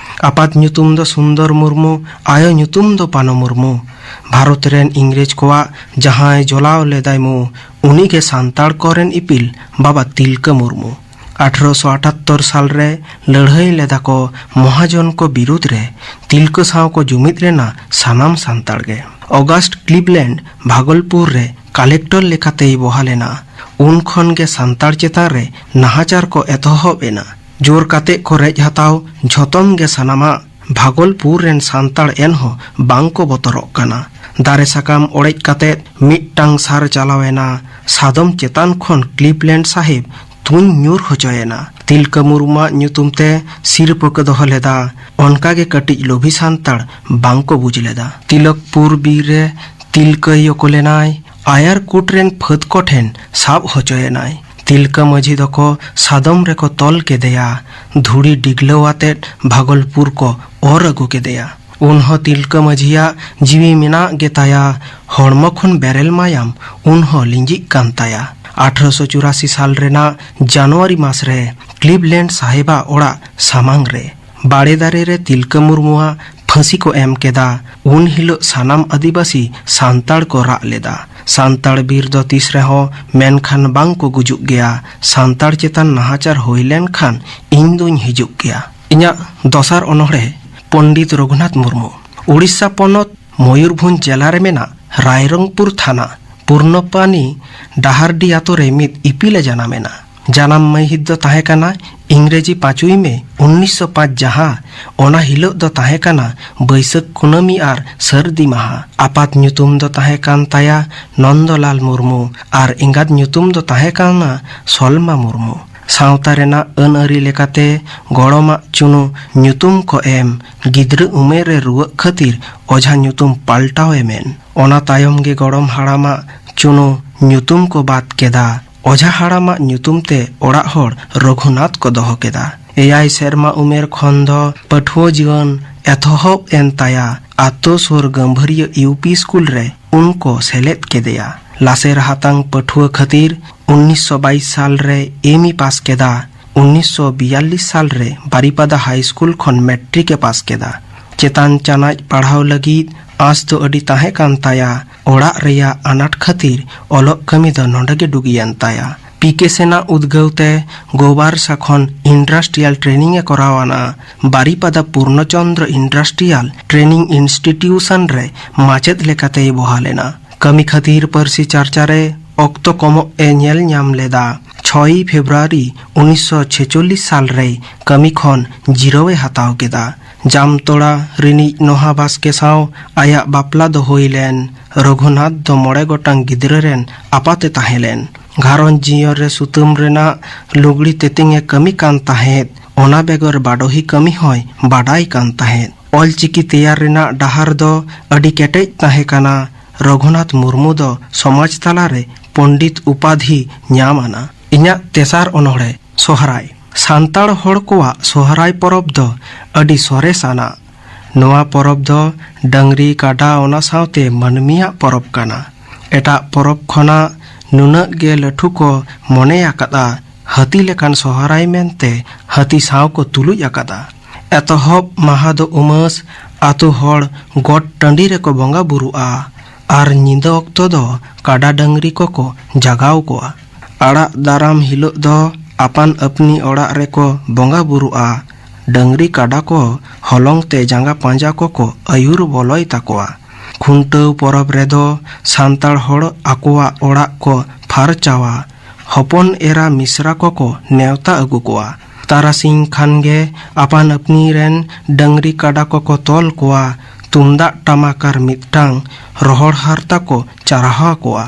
ᱟᱯᱟᱛ ᱧᱩᱛᱩᱢ ᱫᱚ ᱥᱩᱱᱫᱚᱨ ᱢᱩᱨᱢᱩ, ᱟᱭᱳ ᱧᱩᱛᱩᱢ ᱫᱚ ᱯᱟᱱᱚ ᱢᱩᱨᱢᱩ᱾ ᱵᱷᱟᱨᱚᱛ ᱨᱮᱱ ᱤᱝᱨᱮᱡᱽ ᱠᱚᱣᱟᱜ ᱡᱟᱦᱟᱸᱭ ᱡᱚᱞᱟᱣ ᱞᱮᱫᱟᱭ ᱢᱩ, ᱩᱱᱤᱜᱮ ᱥᱟᱱᱛᱟᱲ ᱠᱚᱨᱮᱱ ᱤᱯᱤᱞ ᱵᱟᱵᱟ ᱛᱤᱞᱠᱟᱹ ᱢᱩᱨᱢᱩ᱾ ᱟᱴᱷᱨᱚᱥᱚ ᱟᱴᱟᱛᱛᱚᱨ ᱥᱟᱞ ᱨᱮ ᱞᱟᱹᱲᱦᱟᱹᱭ ᱞᱮᱫᱟ ᱠᱚ ᱢᱚᱦᱟᱡᱚᱱ ᱠᱚ ᱵᱤᱨᱩᱫᱽ ᱨᱮ᱾ ᱛᱤᱞᱠᱟᱹ ᱥᱟᱶ ᱠᱚ ᱡᱩᱢᱤᱫ ᱞᱮᱱᱟ ᱥᱟᱱᱟᱢ ᱥᱟᱱᱛᱟᱲ ᱜᱮ᱾ ᱚᱜᱟᱥᱴ ᱠᱞᱤᱵᱞᱮᱱᱰ ᱵᱷᱟᱜᱚᱞᱯᱩᱨ ᱨᱮ ᱠᱟᱞᱮᱠᱴᱚᱨ ᱞᱮᱠᱟᱛᱮᱭ ᱵᱚᱦᱟᱞ ᱮᱱᱟ᱾ ᱩᱱ ᱠᱷᱚᱱ ᱜᱮ ᱥᱟᱱᱛᱟᱲ ᱪᱮᱛᱟᱱ ᱨᱮ ᱱᱟᱦᱟᱪᱟᱨ ᱠᱚ ᱮᱛᱚᱦᱚᱵ ᱮᱱᱟ᱾ ᱡᱳᱨ ᱠᱟᱛᱮ ᱠᱚ ᱨᱮᱡ ᱦᱟᱛᱟᱣ ᱡᱷᱚᱛᱚᱢ ᱜᱮ ᱥᱟᱱᱟᱢᱟᱜ᱾ ᱵᱷᱟᱜᱚᱞᱯᱩᱨ ᱨᱮᱱ ᱥᱟᱱᱛᱟᱲ ᱮᱱᱦᱚᱸ ᱵᱟᱝ ᱠᱚ ᱵᱚᱛᱚᱨᱚᱜ ᱠᱟᱱᱟ᱾ ᱫᱟᱨᱮ ᱥᱟᱠᱟᱢ ᱚᱲᱮᱡ ᱠᱟᱛᱮ ᱢᱤᱫᱴᱟᱝ ᱥᱟᱨ ᱪᱟᱞᱟᱣ ᱮᱱᱟ᱾ ᱥᱟᱫᱚᱢ ᱪᱮᱛᱟᱱ ᱠᱷᱚᱱ ᱠᱞᱤᱵᱞᱮᱱᱰ ᱥᱟᱦᱮᱵᱽ ᱛᱩᱧ ᱧᱩᱨ ᱦᱚᱪᱚᱭᱮᱱᱟ᱾ ᱛᱤᱞᱠᱟᱹ ᱢᱩᱨᱢᱩᱣᱟᱜ ᱧᱩᱛᱩᱢ ᱛᱮ ᱥᱤᱨᱯᱟᱹ ᱠᱚ ᱫᱚᱦᱚ ᱞᱮᱫᱟ᱾ ᱚᱱᱠᱟ ᱜᱮ ᱠᱟᱹᱴᱤᱡ ᱞᱳᱵᱷᱤ ᱥᱟᱱᱛᱟᱲ ᱵᱟᱝ ᱠᱚ ᱵᱩᱡᱽ ᱞᱮᱫᱟ᱾ ᱛᱤᱞᱚᱠᱯᱩᱨ ᱵᱤᱨ ᱨᱮ ᱛᱤᱞᱠᱟᱹᱭᱚ ᱠᱚ ᱞᱮᱱᱟᱭ ᱟᱭᱟᱨ ᱠᱳᱴ ᱨᱮᱱ ᱯᱷᱟᱹᱫᱽ ᱠᱚ ᱴᱷᱮᱱ ᱥᱟᱵ ᱦᱚᱪᱚᱭᱮᱱᱟᱭ᱾ ᱛᱤᱞᱠᱟᱹ ᱢᱟᱹᱡᱷᱤ ᱫᱚᱠᱚ ᱥᱟᱫᱚᱢ ᱨᱮᱠᱚ ᱛᱚᱞ ᱠᱮᱫᱮᱭᱟ᱾ ᱫᱷᱩᱲᱤ ᱰᱤᱜᱽᱞᱟᱹᱣ ᱟᱛᱮᱫ ᱵᱷᱟᱜᱚᱞᱯᱩᱨ ᱠᱚ ᱚᱨ ᱟᱹᱜᱩ ᱠᱮᱫᱮᱭᱟ᱾ ᱩᱱᱦᱚᱸ ᱛᱤᱞᱠᱟᱹ ᱢᱟᱹᱡᱷᱤᱭᱟᱜ ᱡᱤᱣᱤ ᱢᱮᱱᱟᱜ ᱜᱮᱛᱟᱭᱟ, ᱦᱚᱲᱢᱚ ᱠᱷᱚᱱ ᱵᱮᱨᱮᱞ ᱢᱟᱭᱟᱢ ᱩᱱᱦᱚᱸ ᱞᱤᱸᱡᱤᱜ ᱠᱟᱱ ᱛᱟᱭᱟ᱾ ᱟᱴᱷᱨᱚᱥᱚ ᱪᱩᱨᱟᱥᱤ ᱥᱟᱞ ᱨᱮᱱᱟᱜ ᱡᱟᱱᱩᱣᱟᱨᱤ ᱢᱟᱥ ᱨᱮ ᱠᱞᱤᱵᱞᱮᱱᱰ ᱥᱟᱦᱮᱵᱟᱜ ᱚᱲᱟᱜ ᱥᱟᱢᱟᱝ ᱨᱮ ᱵᱟᱲᱮ ᱫᱟᱨᱮ ᱨᱮ ᱛᱤᱞᱠᱟᱹ ᱢᱩᱨᱢᱩᱣᱟᱜ ᱯᱷᱟᱹᱥᱤ ᱠᱚ ᱮᱢ ᱠᱮᱫᱟ᱾ ᱩᱱ ᱦᱤᱞᱳᱜ ᱥᱟᱱᱟᱢ ᱟᱹᱫᱤᱵᱟᱹᱥᱤ ᱥᱟᱱᱛᱟᱲ ᱠᱚ ᱨᱟᱜ ᱞᱮᱫᱟ᱾ ᱥᱟᱱᱛᱟᱲ ᱵᱤᱨ ᱫᱚ ᱛᱤᱥ ᱨᱮᱦᱚᱸ ᱢᱮᱱᱠᱷᱟᱱ ᱵᱟᱝ ᱠᱚ ᱜᱩᱡᱩᱜ ᱜᱮᱭᱟ᱾ ᱥᱟᱱᱛᱟᱲ ᱪᱮᱛᱟᱱ ᱱᱟᱦᱟᱪᱟᱨ ᱦᱩᱭ ᱞᱮᱱᱠᱷᱟᱱ ᱤᱧ ᱫᱩᱧ ᱦᱤᱡᱩᱜ ᱜᱮᱭᱟ᱾ ᱤᱧᱟᱹᱜ ᱫᱚᱥᱟᱨ ᱚᱱᱚᱬᱦᱮ ᱯᱚᱱᱰᱤᱛ ᱨᱚᱜᱷᱩᱱᱟᱛᱷ ᱢᱩᱨᱢᱩ᱾ ᱩᱲᱤᱥᱥᱟ ᱯᱚᱱᱚᱛ ᱢᱚᱭᱩᱨᱵᱷᱚᱸᱡᱽ ᱡᱮᱞᱟ ᱨᱮ ᱢᱮᱱᱟᱜ ᱨᱟᱭᱨᱚᱝᱯᱩᱨ ᱛᱷᱟᱱᱟ ᱯᱩᱨᱱᱚᱯᱟᱱᱤ ᱰᱟᱦᱟᱨᱰᱤ ᱟᱛᱳ ᱨᱮ ᱢᱤᱫ ᱤᱯᱤᱞ ᱮ ᱡᱟᱱᱟᱢ ᱮᱱᱟ᱾ ᱡᱟᱱᱟᱢ ᱢᱟᱹᱦᱤᱛ ᱫᱚ ᱛᱟᱦᱮᱸ ᱠᱟᱱᱟ ᱤᱝᱨᱮᱡᱤ ᱯᱟᱸᱪᱩᱭ ᱢᱮ ᱩᱱᱤᱥᱥᱚ ᱯᱟᱸᱪ, ᱡᱟᱦᱟᱸ ᱚᱱᱟ ᱦᱤᱞᱳᱜ ᱫᱚ ᱛᱟᱦᱮᱸ ᱠᱟᱱᱟ ᱵᱟᱹᱭᱥᱟᱹᱠᱷ ᱠᱩᱱᱟᱹᱢᱤ ᱟᱨ ᱥᱟᱹᱨᱫᱤ ᱢᱟᱦᱟ᱾ ᱟᱯᱟᱛ ᱧᱩᱛᱩᱢ ᱫᱚ ᱛᱟᱦᱮᱸ ᱠᱟᱱ ᱛᱟᱭᱟ ᱱᱚᱱᱫᱚᱞᱟᱞ ᱢᱩᱨᱢᱩ ᱟᱨ ᱮᱸᱜᱟᱛ ᱧᱩᱛᱩᱢ ᱫᱚ ᱛᱟᱦᱮᱸ ᱠᱟᱱᱟ ᱥᱚᱞᱢᱟ ᱢᱩᱨᱢᱩ᱾ ᱥᱟᱶᱛᱟ ᱨᱮᱱᱟᱜ ᱟᱹᱱ ᱟᱹᱨᱤ ᱞᱮᱠᱟᱛᱮ ᱜᱚᱲᱚᱢᱟᱜ ᱪᱩᱱᱩ ᱧᱩᱛᱩᱢ ᱠᱚ ᱮᱢ ᱜᱤᱫᱽᱨᱟᱹ ᱩᱢᱮᱨ ᱨᱮ ᱨᱩᱣᱟᱹᱜ ᱠᱷᱟᱹᱛᱤᱨ ᱚᱡᱷᱟ ᱧᱩᱛᱩᱢ ᱯᱟᱞᱴᱟᱣ ᱮ ᱢᱮᱱ᱾ ᱚᱱᱟ ᱛᱟᱭᱚᱢ ᱜᱮ ᱜᱚᱲᱚᱢ ᱦᱟᱲᱟᱢᱟᱜ ᱪᱩᱱᱩ ᱧᱩᱛᱩᱢ ᱠᱚ ᱵᱟᱫ ᱠᱮᱫᱟ᱾ ᱚᱡᱷᱟ ᱦᱟᱲᱟᱢᱟᱜ ᱧᱩᱛᱩᱢ ᱛᱮ ᱚᱲᱟᱜ ᱦᱚᱲ ᱨᱚᱜᱷᱩᱱᱟᱛᱷ ᱠᱚ ᱫᱚᱦᱚ ᱠᱮᱫᱟ᱾ ᱮᱭᱟᱭ ᱥᱮᱨᱢᱟ ᱩᱢᱮᱨ ᱠᱷᱚᱱ ᱫᱚ ᱯᱟᱹᱴᱷᱩᱣᱟᱹ ᱡᱤᱭᱚᱱ ᱮᱛᱚᱦᱚᱵ ᱮᱱ ᱛᱟᱭᱟ᱾ ᱟᱛᱳ ᱥᱩᱨ ᱜᱟᱹᱢᱵᱷᱟᱹᱨᱤᱭᱟᱹ ᱤᱭᱩ ᱯᱤ ᱥᱠᱩᱞ ᱨᱮ ᱩᱱ ᱠᱚ ᱥᱮᱞᱮᱫ ᱠᱮᱫᱮᱭᱟ᱾ ᱞᱟᱥᱮᱨ ᱦᱟᱛᱟᱝ ᱯᱟᱹᱴᱷᱩᱣᱟᱹ ᱠᱷᱟᱹᱛᱤᱨ ᱩᱱᱤᱥᱥᱚ ᱵᱟᱭᱤᱥ ᱥᱟᱞ ᱨᱮ ᱮᱢ ᱤ ᱯᱟᱥ ᱠᱮᱫᱟ᱾ ᱩᱱᱤᱥᱥᱚ ᱵᱤᱭᱟᱞᱞᱤᱥ ᱥᱟᱞ ᱨᱮ ᱵᱟᱨᱤᱯᱟᱫᱟ ᱦᱟᱭ ᱥᱠᱩᱞ ᱠᱷᱚᱱ ᱢᱮᱴᱨᱤᱠ ᱮ ᱯᱟᱥ ᱠᱮᱫᱟ᱾ ᱪᱮᱛᱟᱱ ᱪᱟᱱᱟᱪ ᱯᱟᱲᱦᱟᱣ ᱞᱟᱹᱜᱤᱫ ᱟᱸᱥ ᱫᱚ ᱟᱹᱰᱤ ᱛᱟᱦᱮᱸ ᱠᱟᱱ ᱛᱟᱭᱟ᱾ ᱚᱲᱟᱜ ᱨᱮᱭᱟᱜ ᱟᱱᱟᱴ ᱠᱷᱟᱹᱛᱤᱨ ᱚᱞᱚᱜ ᱠᱟᱹᱢᱤ ᱫᱚ ᱱᱚᱰᱮ ᱜᱮ ᱰᱩᱜᱤᱭᱮᱱ ᱛᱟᱭᱟ᱾ ᱯᱤ ᱠᱮ ᱥᱮᱱᱟᱜ ᱩᱫᱽᱜᱟᱹᱣ ᱛᱮ ᱜᱳᱵᱟᱨᱥᱟ ᱠᱷᱚᱱ ᱤᱱᱰᱟᱥᱴᱨᱤᱭᱟᱞ ᱴᱨᱮᱱᱤᱝ ᱮ ᱠᱚᱨᱟᱣ ᱟᱱᱟ᱾ ᱵᱟᱨᱤᱯᱟᱫᱟ ᱯᱩᱨᱱᱚᱪᱚᱱᱫᱨᱚ ᱤᱱᱰᱟᱥᱴᱨᱤᱭᱟᱞ ᱴᱨᱮᱱᱤᱝ ᱤᱱᱥᱴᱤᱴᱤᱭᱩᱥᱚᱱ ᱨᱮ ᱢᱟᱪᱮᱫ ᱞᱮᱠᱟᱛᱮᱭ ᱵᱚᱦᱟᱞ ᱮᱱᱟ᱾ ᱠᱟᱹᱢᱤ ᱠᱷᱟᱹᱛᱤᱨ ᱯᱟᱹᱨᱥᱤ ᱪᱟᱨᱪᱟ ᱨᱮ ᱚᱠᱛᱚ ᱠᱚᱢᱚᱜ ᱮ ᱧᱮᱞ ᱧᱟᱢ ᱞᱮᱫᱟ᱾ ᱪᱷᱚᱭ ᱯᱷᱮᱵᱨᱩᱣᱟᱨᱤ ᱩᱱᱤᱥᱥᱚ ᱪᱷᱮᱪᱚᱞᱞᱤᱥ ᱥᱟᱞ ᱨᱮᱭ ᱠᱟᱹᱢᱤ ᱠᱷᱚᱱ ᱡᱤᱨᱟᱹᱣ ᱮ ᱦᱟᱛᱟᱣ ᱠᱮᱫᱟ᱾ ᱡᱟᱢᱛᱚᱲᱟ ᱨᱤᱱᱤᱡ ᱱᱚᱦᱟ ᱵᱟᱥᱠᱮ ᱥᱟᱶ ᱟᱭᱟᱜ ᱵᱟᱯᱞᱟ ᱫᱚ ᱦᱩᱭ ᱞᱮᱱ᱾ ᱨᱚᱜᱷᱩᱱᱟᱛᱷ ᱫᱚ ᱢᱚᱬᱮ ᱜᱚᱴᱟᱝ ᱜᱤᱫᱽᱨᱟᱹ ᱨᱮᱱ ᱟᱯᱟᱛ ᱮ ᱛᱟᱦᱮᱸ ᱞᱮᱱ᱾ ᱜᱷᱟᱨᱚᱸᱡᱽ ᱡᱤᱭᱚᱱ ᱨᱮ ᱥᱩᱛᱟᱹᱢ ᱨᱮᱱᱟᱜ ᱞᱩᱜᱽᱲᱤ ᱛᱮᱛᱮᱧ ᱮ ᱠᱟᱹᱢᱤ ᱠᱟᱱ ᱛᱟᱦᱮᱸᱫ᱾ ᱚᱱᱟ ᱵᱮᱜᱚᱨ ᱵᱟᱰᱚᱦᱤ ᱠᱟᱹᱢᱤ ᱦᱚᱸᱭ ᱵᱟᱰᱟᱭ ᱠᱟᱱ ᱛᱟᱦᱮᱸᱫ᱾ ᱚᱞᱪᱤᱠᱤ ᱛᱮᱭᱟᱨ ᱨᱮᱱᱟᱜ ᱰᱟᱦᱟᱨ ᱫᱚ ᱟᱹᱰᱤ ᱠᱮᱴᱮᱡ ᱛᱟᱦᱮᱸ ᱠᱟᱱᱟ᱾ ᱨᱚᱜᱷᱩᱱᱟᱛᱷ ᱢᱩᱨᱢᱩ ᱫᱚ ᱥᱚᱢᱟᱡᱽ ᱛᱟᱞᱟᱨᱮ ᱯᱚᱱᱰᱤᱛ ᱩᱯᱟᱫᱷᱤ ᱧᱟᱢ ᱟᱱᱟ᱾ ᱤᱧᱟᱹᱜ ᱛᱮᱥᱟᱨ ᱚᱱᱚᱬᱦᱮ, ᱥᱚᱦᱨᱟᱭ᱾ ᱥᱟᱱᱛᱟᱲ ᱦᱚᱲ ᱠᱚᱣᱟᱜ ᱥᱚᱦᱨᱟᱭ ᱯᱚᱨᱚᱵᱽ ᱫᱚ ᱟᱹᱰᱤ ᱥᱚᱨᱮᱥ ᱟᱱᱟᱜ᱾ ᱱᱚᱣᱟ ᱯᱚᱨᱚᱵᱽ ᱫᱚ ᱰᱟᱹᱝᱨᱤ, ᱠᱟᱰᱟ, ᱚᱱᱟ ᱥᱟᱶᱛᱮ ᱢᱟᱹᱱᱢᱤᱭᱟᱜ ᱯᱚᱨᱚᱵᱽ ᱠᱟᱱᱟ᱾ ᱮᱴᱟᱜ ᱯᱚᱨᱚᱵᱽ ᱠᱷᱚᱱᱟᱜ ᱱᱩᱱᱟᱹᱜ ᱜᱮ ᱞᱟᱹᱴᱷᱩ ᱠᱚ ᱢᱚᱱᱮ ᱟᱠᱟᱫᱼᱟ᱾ ᱦᱟᱹᱛᱤ ᱞᱮᱠᱟᱱ ᱥᱚᱦᱨᱟᱭ ᱢᱮᱱᱛᱮ ᱦᱟᱹᱛᱤ ᱥᱟᱶ ᱠᱚ ᱛᱩᱞᱩᱡ ᱟᱠᱟᱫᱟ᱾ ᱮᱛᱚᱦᱚᱵ ᱢᱟᱦᱟ ᱫᱚ ᱩᱢᱟᱹᱥ, ᱟᱛᱳ ᱦᱚᱲ ᱜᱚᱴ ᱴᱟᱺᱰᱤ ᱨᱮᱠᱚ ᱵᱚᱸᱜᱟ ᱵᱩᱨᱩᱜᱼᱟ᱾ ᱟᱨ ᱧᱤᱫᱟᱹ ᱚᱠᱛᱚ ᱫᱚ ᱠᱟᱰᱟ ᱰᱟᱹᱝᱨᱤ ᱠᱚᱠᱚ ᱡᱟᱜᱟᱣ ᱠᱚᱣᱟ᱾ ᱟᱲᱟᱜ ᱫᱟᱨᱟᱢ ᱦᱤᱞᱳᱜ ᱫᱚ ᱟᱯᱟᱱ ᱟᱹᱯᱱᱤ ᱚᱲᱟᱜ ᱨᱮᱠᱚ ᱵᱚᱸᱜᱟ ᱵᱩᱨᱩᱜᱼᱟ᱾ ᱰᱟᱹᱝᱨᱤ ᱠᱟᱰᱟ ᱠᱚ ᱦᱚᱞᱚᱝ ᱛᱮ ᱡᱟᱸᱜᱟ ᱯᱟᱸᱡᱟ ᱠᱚᱠᱚ ᱟᱹᱭᱩᱨ ᱵᱚᱞᱚᱭ ᱛᱟᱠᱚᱣᱟ᱾ ᱠᱷᱩᱱᱴᱟᱹᱣ ᱯᱚᱨᱚᱵᱽ ᱨᱮᱫᱚ ᱥᱟᱱᱛᱟᱲ ᱦᱚᱲ ᱟᱠᱚᱣᱟᱜ ᱚᱲᱟᱜ ᱠᱚ ᱯᱷᱟᱨᱪᱟᱣᱟ᱾ ᱦᱚᱯᱚᱱ ᱮᱨᱟ ᱢᱤᱥᱨᱟ ᱠᱚᱠᱚ ᱱᱮᱣᱛᱟ ᱟᱹᱜᱩ ᱠᱚᱣᱟ᱾ ᱛᱟᱨᱟᱥᱤᱧ ᱠᱷᱟᱱ ᱜᱮ ᱟᱯᱟᱱ ᱟᱹᱯᱱᱤ ᱨᱮᱱ ᱰᱟᱹᱝᱨᱤ ᱠᱟᱰᱟ ᱠᱚᱠᱚ ᱛᱚᱞ ᱠᱚᱣᱟ᱾ ᱛᱩᱢᱫᱟᱜ ᱴᱟᱢᱟᱠ ᱟᱨ ᱢᱤᱫᱴᱟᱝ ᱨᱚᱦᱚᱲ ᱦᱟᱨᱛᱟ ᱠᱚ ᱪᱟᱨᱦᱟᱣ ᱠᱚᱣᱟ᱾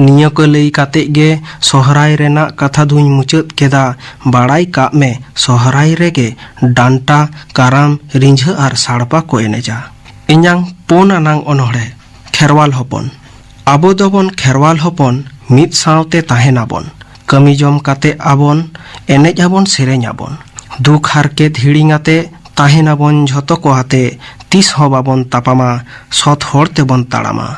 ᱱᱤᱭᱟᱹ ᱠᱚ ᱞᱟᱹᱭ ᱠᱟᱛᱮ ᱜᱮ ᱥᱚᱦᱨᱟᱭ ᱨᱮᱱᱟᱜ ᱠᱟᱛᱷᱟ ᱫᱩᱧ ᱢᱩᱪᱟᱹᱫ ᱠᱮᱫᱟ᱾ ᱵᱟᱲᱟᱭ ᱠᱟᱜ ᱢᱮ, ᱥᱚᱦᱨᱟᱭ ᱨᱮᱜᱮ ᱰᱟᱱᱴᱟ, ᱠᱟᱨᱟᱢ, ᱨᱤᱸᱡᱷᱟᱹ ᱟᱨ ᱥᱟᱲᱯᱟ ᱠᱚ ᱮᱱᱮᱡᱟ᱾ ᱤᱧᱟᱝ ᱯᱩᱱ ᱟᱱᱟᱝ ᱚᱱᱚᱬᱦᱮ, ᱠᱷᱮᱨᱣᱟᱞ ᱦᱚᱯᱚᱱ᱾ ᱟᱵᱚ ᱫᱚᱵᱚᱱ ᱠᱷᱮᱨᱣᱟᱞ ᱦᱚᱯᱚᱱ, ᱢᱤᱫ ᱥᱟᱶᱛᱮ ᱛᱟᱦᱮᱱᱟᱵᱚᱱ᱾ ᱠᱟᱹᱢᱤ ᱡᱚᱢ ᱠᱟᱛᱮ ᱟᱵᱚᱱ ᱮᱱᱮᱡ ᱟᱵᱚᱱ, ᱥᱮᱨᱮᱧ ᱟᱵᱚᱱ᱾ ᱫᱩᱠ ᱦᱟᱨᱠᱮᱛ ᱦᱤᱲᱤᱧ ᱟᱛᱮ ᱛᱟᱦᱮᱱᱟᱵᱚᱱ ᱡᱷᱚᱛᱚ ᱠᱚ ᱟᱛᱮ᱾ ᱛᱤᱥ ᱦᱚᱸ ᱵᱟᱵᱚᱱ ᱛᱟᱯᱟᱢᱟ, ᱥᱚᱛ ᱦᱚᱲ ᱛᱮᱵᱚᱱ ᱛᱟᱲᱟᱢᱟ᱾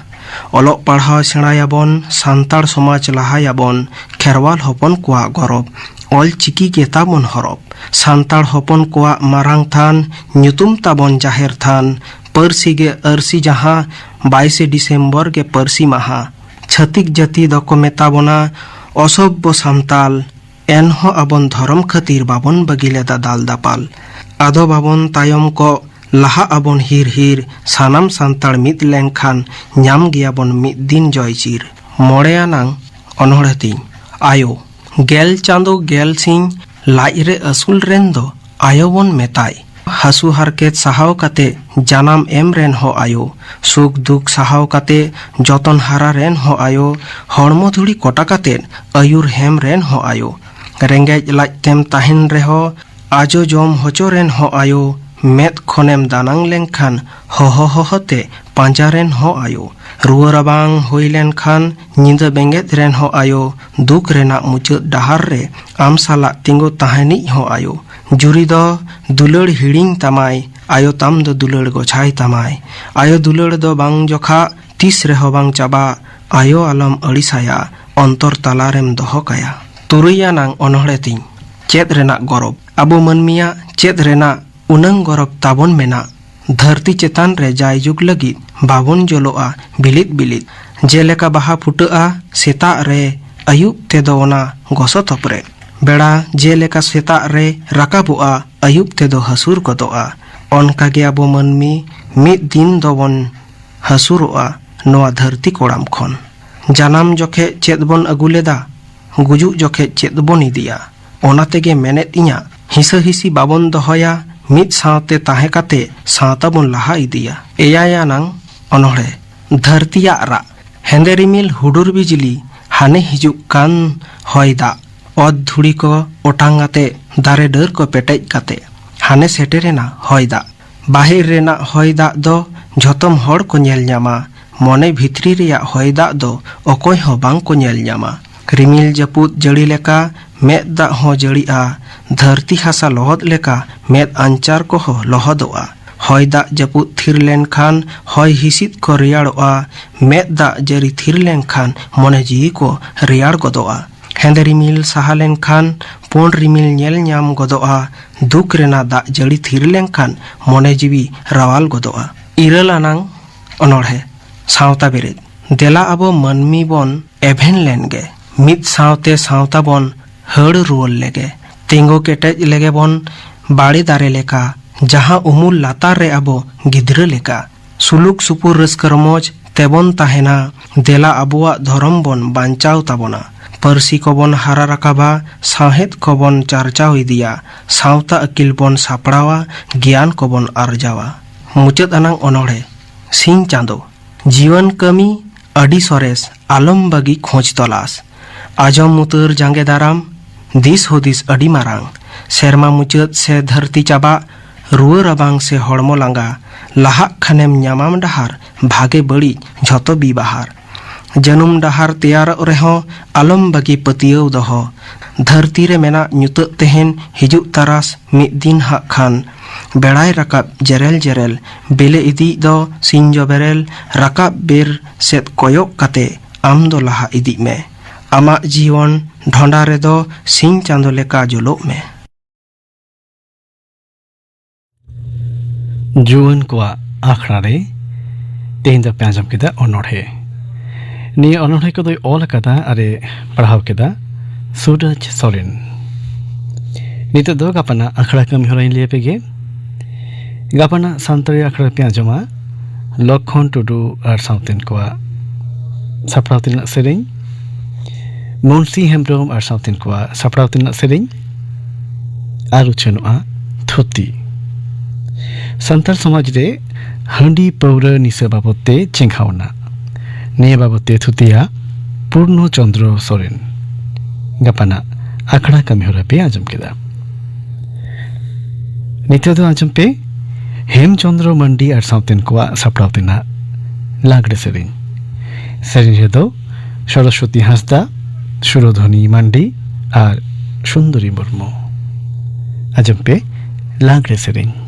ᱚᱞᱚᱜ ᱯᱟᱲᱦᱟᱣ ᱥᱮᱬᱟᱭᱟᱵᱚᱱ, ᱥᱟᱱᱛᱟᱲ ᱥᱚᱢᱟᱡᱽ ᱞᱟᱦᱟᱭᱟᱵᱚᱱ᱾ ᱠᱷᱮᱨᱣᱟᱞ ᱦᱚᱯᱚᱱ ᱠᱚᱣᱟᱜ ᱜᱚᱨᱚᱵᱽ, ᱚᱞ ᱪᱤᱠᱤ ᱜᱮ ᱛᱟᱵᱚᱱ ᱦᱚᱨᱚᱯ᱾ ᱥᱟᱱᱛᱟᱲ ᱦᱚᱯᱚᱱ ᱠᱚᱣᱟᱜ ᱢᱟᱨᱟᱝ ᱛᱷᱟᱱ, ᱧᱩᱛᱩᱢ ᱛᱟᱵᱚᱱ ᱡᱟᱦᱮᱨ ᱛᱷᱟᱱ᱾ ᱯᱟᱹᱨᱥᱤ ᱜᱮ ᱟᱹᱨᱥᱤ ᱡᱟᱦᱟᱸ, ᱵᱟᱭᱤᱥᱮ ᱰᱤᱥᱮᱢᱵᱚᱨ ᱜᱮ ᱯᱟᱹᱨᱥᱤ ᱢᱟᱦᱟ᱾ ᱪᱷᱟᱹᱛᱤᱠ ᱡᱟᱹᱛᱤ ᱫᱚᱠᱚ ᱢᱮᱛᱟ ᱵᱚᱱᱟ ᱚᱥᱚᱵᱷᱵᱚ ᱥᱟᱱᱛᱟᱞ, ᱮᱱᱦᱚᱸ ᱟᱵᱚᱱ ᱫᱷᱚᱨᱚᱢ ᱠᱷᱟᱹᱛᱤᱨ ᱵᱟᱵᱚᱱ ᱵᱟᱹᱜᱤ ᱞᱮᱫᱟ ᱫᱟᱞ ᱫᱟᱯᱟᱞ᱾ ᱟᱫᱚ ᱵᱟᱵᱚᱱ ᱛᱟᱭᱚᱢ ᱠᱚᱜ, ᱞᱟᱦᱟᱜ ᱟᱵᱚᱱ ᱦᱤᱨ ᱦᱤᱨ᱾ ᱥᱟᱱᱟᱢ ᱥᱟᱱᱛᱟᱲ ᱢᱤᱫ ᱞᱮᱱᱠᱷᱟᱱ ᱧᱟᱢ ᱜᱮᱭᱟᱵᱚᱱ ᱢᱤᱫ ᱫᱤᱱ ᱡᱚᱭ ᱪᱤᱨ᱾ ᱢᱚᱬᱮ ᱟᱱᱟᱝ ᱚᱱᱚᱬᱦᱮ ᱛᱤᱧ, ᱟᱭᱳ᱾ ᱜᱮᱞ ᱪᱟᱸᱫᱚ ᱜᱮᱞ ᱥᱤᱧ ᱞᱟᱡ ᱨᱮ ᱟᱹᱥᱩᱞ ᱨᱮᱱ ᱫᱚ ᱟᱭᱳ ᱵᱚᱱ ᱢᱮᱛᱟᱭ᱾ ᱦᱟᱹᱥᱩ ᱦᱟᱨᱠᱮᱛ ᱥᱟᱦᱟᱣ ᱠᱟᱛᱮ ᱡᱟᱱᱟᱢ ᱮᱢ ᱨᱮᱱ ᱦᱚᱸ ᱟᱭᱳ, ᱥᱩᱠ ᱫᱩᱠ ᱥᱟᱦᱟᱣ ᱠᱟᱛᱮ ᱡᱚᱛᱚᱱ ᱦᱟᱨᱟ ᱨᱮᱱ ᱦᱚᱸ ᱟᱭᱳ, ᱦᱚᱲᱢᱚ ᱫᱷᱩᱲᱤ ᱠᱚᱴᱟ ᱠᱟᱛᱮ ᱟᱹᱭᱩᱨ ᱦᱮᱢ ᱨᱮᱱ ᱦᱚᱸ ᱟᱭᱳ, ᱨᱮᱸᱜᱮᱡ ᱞᱟᱡ ᱛᱮᱢ ᱛᱟᱦᱮᱱ ᱨᱮᱦᱚᱸ ᱟᱡᱚ ᱡᱚᱢ ᱦᱚᱪᱚ ᱨᱮᱱ ᱦᱚᱸ ᱟᱭᱳ, ᱢᱮᱫ ᱠᱷᱚᱱᱮᱢ ᱫᱟᱱᱟᱝ ᱞᱮᱱᱠᱷᱟᱱ ᱦᱚᱦᱚ ᱦᱚᱦᱚ ᱛᱮ ᱯᱟᱸᱡᱟ ᱨᱮᱱ ᱦᱚᱸ ᱟᱭᱳ, ᱨᱩᱣᱟᱹ ᱨᱟᱵᱟᱝ ᱦᱩᱭ ᱞᱮᱱᱠᱷᱟᱱ ᱧᱤᱫᱟᱹ ᱵᱮᱸᱜᱮᱫ ᱨᱮᱱ ᱦᱚᱸ ᱟᱭᱳ, ᱫᱩᱠ ᱨᱮᱱᱟᱜ ᱢᱩᱪᱟᱹᱫ ᱰᱟᱦᱟᱨ ᱨᱮ ᱟᱢ ᱥᱟᱞᱟᱜ ᱛᱤᱸᱜᱩ ᱛᱟᱦᱮᱱᱤᱡ ᱦᱚᱸ ᱟᱭᱳ᱾ ᱡᱩᱨᱤ ᱫᱚ ᱫᱩᱞᱟᱹᱲ ᱦᱤᱲᱤᱧ ᱛᱟᱢᱟᱭ, ᱟᱭᱳ ᱛᱟᱢ ᱫᱚ ᱫᱩᱞᱟᱹᱲ ᱜᱚᱪᱷᱟᱭ ᱛᱟᱢᱟᱭ᱾ ᱟᱭᱳ ᱫᱩᱞᱟᱹᱲ ᱫᱚ ᱵᱟᱝ ᱡᱚᱠᱷᱟ, ᱛᱤᱥ ᱨᱮᱦᱚᱸ ᱵᱟᱝ ᱪᱟᱵᱟ᱾ ᱟᱭᱳ ᱟᱞᱚᱢ ᱟᱹᱲᱤᱥᱟᱭᱟ, ᱚᱱᱛᱚᱨ ᱛᱟᱞᱟᱨᱮᱢ ᱫᱚᱦᱚ ᱠᱟᱭᱟ᱾ ᱛᱩᱨᱩᱭ ᱟᱱᱟᱝ ᱚᱱᱚᱬᱦᱮ ᱛᱤᱧ, ᱪᱮᱫ ᱨᱮᱱᱟᱜ ᱜᱚᱨᱚᱵᱽ? ᱟᱵᱚ ᱢᱟᱹᱱᱢᱤᱭᱟᱜ ᱪᱮᱫ ᱨᱮᱱᱟᱜ ᱩᱱᱟᱹᱝ ᱜᱚᱨᱚᱵᱽ ᱛᱟᱵᱚᱱ ᱢᱮᱱᱟᱜ? ᱫᱷᱟᱹᱨᱛᱤ ᱪᱮᱛᱟᱱ ᱨᱮ ᱡᱟᱭᱡᱩᱜᱽ ᱞᱟᱹᱜᱤᱫ ᱵᱟᱵᱚᱱ ᱡᱚᱞᱚᱜᱼᱟ ᱵᱤᱞᱤᱫ ᱵᱤᱞᱤᱫ᱾ ᱡᱮᱞᱮᱠᱟ ᱵᱟᱦᱟ ᱯᱷᱩᱴᱟᱹᱜᱼᱟ ᱥᱮᱛᱟᱜ ᱨᱮ, ᱟᱹᱭᱩᱵ ᱛᱮᱫᱚ ᱚᱱᱟ ᱜᱚᱥᱚ ᱛᱚᱯᱨᱮᱫ᱾ ᱵᱮᱲᱟ ᱡᱮᱞᱮᱠᱟ ᱥᱮᱛᱟᱜ ᱨᱮ ᱨᱟᱠᱟᱵᱚᱜᱼᱟ, ᱟᱹᱭᱩᱵ ᱛᱮᱫᱚ ᱦᱟᱹᱥᱩᱨ ᱜᱚᱫᱚᱜᱼᱟ᱾ ᱚᱱᱠᱟᱜᱮ ᱟᱵᱚ ᱢᱟᱹᱱᱢᱤ ᱢᱤᱫ ᱫᱤᱱ ᱫᱚᱵᱚᱱ ᱦᱟᱹᱥᱩᱨᱚᱜᱼᱟ ᱱᱚᱣᱟ ᱫᱷᱟᱹᱨᱛᱤ ᱠᱚᱲᱟᱢ ᱠᱷᱚᱱ᱾ ᱡᱟᱱᱟᱢ ᱡᱚᱠᱷᱮᱡ ᱪᱮᱫ ᱵᱚᱱ ᱟᱹᱜᱩ ᱞᱮᱫᱟ, ᱜᱩᱡᱩᱜ ᱡᱚᱠᱷᱮᱡ ᱪᱮᱫ ᱵᱚᱱ ᱤᱫᱤᱭᱟ? ᱚᱱᱟ ᱛᱮᱜᱮ ᱢᱮᱱᱮᱫ ᱤᱧᱟᱹᱜ, ᱦᱤᱥᱟᱹ ᱦᱤᱥᱤ ᱵᱟᱵᱚᱱ ᱫᱚᱦᱚᱭᱟ, ᱢᱤᱫ ᱥᱟᱶᱛᱮ ᱛᱟᱦᱮᱸ ᱠᱟᱛᱮ ᱥᱟᱶᱛᱟ ᱵᱚᱱ ᱞᱟᱦᱟ ᱤᱫᱤᱭᱟ᱾ ᱮᱭᱟᱭ ᱟᱱᱟᱝ ᱚᱱᱚᱬᱦᱮ, ᱫᱷᱟᱹᱨᱛᱤᱭᱟᱜ ᱨᱟᱜ᱾ ᱦᱮᱸᱫᱮ ᱨᱤᱢᱤᱞ, ᱦᱩᱰᱩᱨ ᱵᱤᱡᱽᱞᱤ, ᱦᱟᱱᱮ ᱦᱤᱡᱩᱜ ᱠᱟᱱ ᱦᱚᱭ ᱫᱟᱜ᱾ ᱚᱛ ᱫᱷᱩᱲᱤ ᱠᱚ ᱚᱴᱟᱝ ᱟᱛᱮ, ᱫᱟᱨᱮ ᱰᱟᱹᱨ ᱠᱚ ᱯᱮᱴᱮᱡ ᱠᱟᱛᱮ, ᱦᱟᱱᱮ ᱥᱮᱴᱮᱨᱮᱱᱟ ᱦᱚᱭ ᱫᱟᱜ᱾ ᱵᱟᱦᱮᱨ ᱨᱮᱱᱟᱜ ᱦᱚᱭ ᱫᱟᱜ ᱫᱚ ᱡᱷᱚᱛᱚᱢ ᱦᱚᱲ ᱠᱚ ᱧᱮᱞ ᱧᱟᱢᱟ, ᱢᱚᱱᱮ ᱵᱷᱤᱛᱨᱤ ᱨᱮᱭᱟᱜ ᱦᱚᱭ ᱫᱟᱜ ᱫᱚ ᱚᱠᱚᱭ ᱦᱚᱸ ᱵᱟᱝ ᱠᱚ ᱧᱮᱞ ᱧᱟᱢᱟ᱾ ᱨᱤᱢᱤᱞ ᱡᱟᱹᱯᱩᱫ ᱡᱟᱹᱲᱤ ᱞᱮᱠᱟ ᱢᱮᱫ ᱫᱟᱜ ᱦᱚᱸ ᱡᱟᱹᱲᱤᱜᱼᱟ, ᱫᱷᱟᱹᱨᱛᱤ ᱦᱟᱥᱟ ᱞᱚᱦᱚᱫ ᱞᱮᱠᱟ ᱢᱮᱫ ᱟᱧᱪᱟᱨ ᱠᱚᱦᱚᱸ ᱞᱚᱦᱚᱫᱚᱜᱼᱟ᱾ ᱦᱚᱭ ᱫᱟᱜ ᱡᱟᱹᱯᱩᱫ ᱛᱷᱤᱨ ᱞᱮᱱᱠᱷᱟᱱ ᱦᱚᱭ ᱦᱤᱸᱥᱤᱫ ᱠᱚ ᱨᱮᱭᱟᱲᱚᱜᱼᱟ, ᱢᱮᱫ ᱫᱟᱜ ᱡᱟᱹᱲᱤ ᱛᱷᱤᱨ ᱞᱮᱱᱠᱷᱟᱱ ᱢᱚᱱᱮ ᱡᱤᱣᱤ ᱠᱚ ᱨᱮᱭᱟᱲ ᱜᱚᱫᱚᱜᱼᱟ᱾ ᱦᱮᱸᱫᱮ ᱨᱤᱢᱤᱞ ᱥᱟᱦᱟ ᱞᱮᱱᱠᱷᱟᱱ ᱯᱩᱸᱰ ᱨᱤᱢᱤᱞ ᱧᱮᱞ ᱧᱟᱢ ᱜᱚᱫᱚᱜᱼᱟ᱾ ᱫᱩᱠ ᱨᱮᱱᱟᱜ ᱫᱟᱜ ᱡᱟᱹᱲᱤ ᱛᱷᱤᱨ ᱞᱮᱱᱠᱷᱟᱱ ᱢᱚᱱᱮ ᱡᱤᱣᱤ ᱨᱟᱣᱟᱞ ᱜᱚᱫᱚᱜᱼᱟ᱾ ᱤᱨᱟᱹᱞ ᱟᱱᱟᱝ ᱚᱱᱚᱬᱦᱮ, ᱥᱟᱶᱛᱟ ᱵᱮᱨᱮᱫ᱾ ᱫᱮᱞᱟ ᱟᱵᱚ ᱢᱟᱹᱱᱢᱤ ᱵᱚᱱ ᱮᱵᱷᱮᱱ ᱞᱮᱱ ᱜᱮ, ᱢᱤᱫ ᱥᱟᱶᱛᱮ ᱥᱟᱶᱛᱟ ᱵᱚᱱ ᱦᱟᱹᱲ ᱨᱩᱣᱟᱹᱲ ᱞᱮᱜᱮ᱾ ᱛᱤᱸᱜᱩ ᱠᱮᱴᱮᱡ ᱞᱮᱜᱮ ᱵᱚᱱ ᱵᱟᱲᱮ ᱫᱟᱨᱮ ᱞᱮᱠᱟ, ᱡᱟᱦᱟᱸ ᱩᱢᱩᱞ ᱞᱟᱛᱟᱨ ᱨᱮ ᱟᱵᱚ ᱜᱤᱫᱽᱨᱟᱹ ᱞᱮᱠᱟ᱾ ᱥᱩᱞᱩᱠ ᱥᱩᱯᱩᱨ ᱨᱟᱹᱥᱠᱟᱹ ᱨᱚᱢᱚᱡᱽ ᱛᱮᱵᱚᱱ ᱛᱟᱦᱮᱱᱟ᱾ ᱫᱮᱞᱟ ᱟᱵᱚᱣᱟᱜ ᱫᱷᱚᱨᱚᱢ ᱵᱚᱱ ᱵᱟᱧᱪᱟᱣ ᱛᱟᱵᱚᱱᱟ᱾ ᱯᱟᱹᱨᱥᱤ ᱠᱚᱵᱚᱱ ᱦᱟᱨᱟ ᱨᱟᱠᱟᱵᱟ, ᱥᱟᱶᱦᱮᱫ ᱠᱚᱵᱚᱱ ᱪᱟᱨᱪᱟᱣ ᱤᱫᱤᱭᱟ, ᱥᱟᱶᱛᱟ ᱟᱹᱠᱤᱞ ᱵᱚᱱ ᱥᱟᱯᱲᱟᱣᱟ, ᱜᱮᱭᱟᱱ ᱠᱚᱵᱚᱱ ᱟᱨᱡᱟᱣᱟ᱾ ᱢᱩᱪᱟᱹᱫ ᱟᱱᱟᱝ ᱚᱱᱚᱬᱦᱮ, ᱥᱤᱧ ᱪᱟᱸᱫᱚ᱾ ᱡᱤᱭᱚᱱ ᱠᱟᱹᱢᱤ ᱟᱹᱰᱤ ᱥᱚᱨᱮᱥ, ᱟᱞᱚᱢ ᱵᱟᱹᱜᱤ ᱠᱷᱚᱡᱽ ᱛᱚᱞᱟᱥ᱾ ᱟᱸᱡᱚᱢ ᱩᱛᱟᱹᱨ ᱡᱟᱸᱜᱮ ᱫᱟᱨᱟᱢ, ᱫᱤᱥ ᱦᱩᱫᱤᱥ ᱟᱹᱰᱤ ᱢᱟᱨᱟᱝ᱾ ᱥᱮᱨᱢᱟ ᱢᱩᱪᱟᱹᱫ ᱥᱮ ᱫᱷᱟᱹᱨᱛᱤ ᱪᱟᱵᱟᱜ, ᱨᱩᱣᱟᱹ ᱨᱟᱵᱟᱝ ᱥᱮ ᱦᱚᱲᱢᱚ ᱞᱟᱸᱜᱟ, ᱞᱟᱦᱟᱜ ᱠᱷᱟᱱᱮᱢ ᱧᱟᱢᱟᱢ ᱰᱟᱦᱟᱨ, ᱵᱷᱟᱜᱮ ᱵᱟᱹᱲᱤᱡ ᱡᱷᱚᱛᱚ ᱵᱤᱵᱟᱦᱟᱨ᱾ ᱡᱟᱹᱱᱩᱢ ᱰᱟᱦᱟᱨ ᱛᱮᱭᱟᱨᱚᱜ ᱨᱮᱦᱚᱸ ᱟᱞᱚᱢ ᱵᱟᱹᱜᱤ ᱯᱟᱹᱛᱭᱟᱹᱣ ᱫᱚᱦᱚ᱾ ᱫᱷᱟᱹᱨᱛᱤ ᱨᱮ ᱢᱮᱱᱟᱜ ᱧᱩᱛᱟᱹᱜ ᱛᱮᱦᱮᱱ, ᱦᱤᱡᱩᱜ ᱛᱟᱨᱟᱥ ᱢᱤᱫ ᱫᱤᱱ ᱦᱟᱸᱜ ᱠᱷᱟᱱ᱾ ᱵᱮᱲᱟᱭ ᱨᱟᱠᱟᱵ ᱡᱮᱨᱮᱞ ᱡᱮᱨᱮᱞ, ᱵᱮᱞᱮ ᱤᱫᱤᱭᱤᱡ ᱫᱚ ᱥᱤᱧ ᱡᱚᱵᱮᱨᱮᱞ᱾ ᱨᱟᱠᱟᱵ ᱵᱮᱨ ᱥᱮᱫ ᱠᱚᱭᱚᱜ ᱠᱟᱛᱮ ᱟᱢ ᱫᱚ ᱞᱟᱦᱟ ᱤᱫᱤᱜ ᱢᱮ᱾ ᱟᱢᱟᱜ ᱡᱤᱭᱚᱱ ᱰᱷᱚᱸᱰᱟ ᱨᱮᱫᱚ ᱥᱤᱧ ᱪᱟᱸᱫᱚ ᱞᱮᱠᱟ ᱡᱩᱞᱩᱜ ᱢᱮ᱾ ᱡᱩᱣᱟᱹᱱ ᱠᱚᱣᱟᱜ ᱟᱠᱷᱲᱟ ᱨᱮ ᱛᱮᱦᱮᱧ ᱫᱚᱯᱮ ᱟᱸᱡᱚᱢ ᱠᱮᱫᱟ ᱚᱱᱚᱬᱦᱮ᱾ ᱱᱤᱭᱟᱹ ᱚᱱᱚᱬᱦᱮ ᱠᱚᱫᱚᱭ ᱚᱞ ᱟᱠᱟᱫᱟ ᱟᱨᱮ ᱯᱟᱲᱦᱟᱣ ᱠᱮᱫᱟ ᱥᱩᱨᱟᱡᱽ ᱥᱚᱨᱮᱱ᱾ ᱱᱤᱛᱚᱜ ᱫᱚ ᱜᱟᱯᱟᱱᱟᱜ ᱟᱠᱷᱲᱟ ᱠᱟᱹᱢᱤ ᱦᱚᱨᱟᱧ ᱞᱟᱹᱭ ᱟᱯᱮ ᱜᱮ᱾ ᱜᱟᱯᱟᱱᱟᱜ ᱥᱟᱱᱛᱟᱲᱤ ᱟᱠᱷᱲᱟ ᱨᱮᱯᱮ ᱟᱸᱡᱚᱢᱟ ᱞᱚᱠᱠᱷᱚᱱ ᱴᱩᱰᱩ ᱟᱨ ᱥᱟᱶᱛᱮᱱ ᱠᱚᱣᱟᱜ ᱥᱟᱯᱲᱟᱣ ᱛᱮᱱᱟᱜ ᱥᱮᱨᱮᱧ, ᱢᱩᱱᱥᱤ ᱦᱮᱢᱵᱽᱨᱚᱢ ᱟᱨ ᱥᱟᱶᱛᱮᱱ ᱠᱚᱣᱟᱜ ᱥᱟᱯᱲᱟᱣ ᱛᱮᱱᱟᱜ ᱥᱮᱨᱮᱧ, ᱟᱨ ᱩᱪᱷᱟᱹᱱᱚᱜᱼᱟ ᱛᱷᱩᱛᱤ᱾ ᱥᱟᱱᱛᱟᱲ ᱥᱚᱢᱟᱡᱽ ᱨᱮ ᱦᱟᱺᱰᱤ ᱯᱟᱹᱣᱨᱟᱹ ᱱᱤᱥᱟᱹ ᱵᱟᱵᱚᱫ ᱛᱮ ᱪᱮᱸᱜᱷᱟᱣᱱᱟ᱾ ᱱᱤᱭᱟᱹ ᱵᱟᱵᱚᱫ ᱛᱮ ᱛᱷᱩᱛᱤᱭᱟ ᱯᱩᱨᱱᱚ ᱪᱚᱸᱫᱽᱨᱚ ᱥᱚᱨᱮᱱ᱾ ᱜᱟᱯᱟᱱᱟᱜ ᱟᱠᱷᱲᱟ ᱠᱟᱹᱢᱤ ᱦᱚᱨᱟ ᱯᱮ ᱟᱸᱡᱚᱢ ᱠᱮᱫᱟ᱾ ᱱᱤᱛᱚᱜ ᱫᱚ ᱟᱸᱡᱚᱢ ᱯᱮ ᱦᱮᱢ ᱪᱚᱸᱫᱽᱨᱚ ᱢᱟᱱᱰᱤ ᱟᱨ ᱥᱟᱶᱛᱮᱱ ᱠᱚᱣᱟᱜ ᱥᱟᱯᱲᱟᱣ ᱛᱮᱱᱟᱜ ᱞᱟᱜᱽᱲᱮ ᱥᱮᱨᱮᱧ᱾ ᱥᱮᱨᱮᱧ ᱨᱮᱫᱚ ᱥᱚᱨᱚᱥᱣᱚᱛᱤ ᱦᱟᱸᱥᱫᱟ, ᱥᱩᱨᱚᱫᱷᱚᱱᱤ ᱢᱟᱱᱰᱤ ᱟᱨ ᱥᱩᱱᱫᱚᱨᱤ ᱢᱩᱨᱢᱩ᱾ ᱟᱸᱡᱚᱢ ᱯᱮ ᱞᱟᱜᱽᱲᱮ ᱥᱮᱨᱮᱧ᱾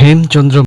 ᱦᱮᱢᱪᱚᱸᱫᱽᱨᱚ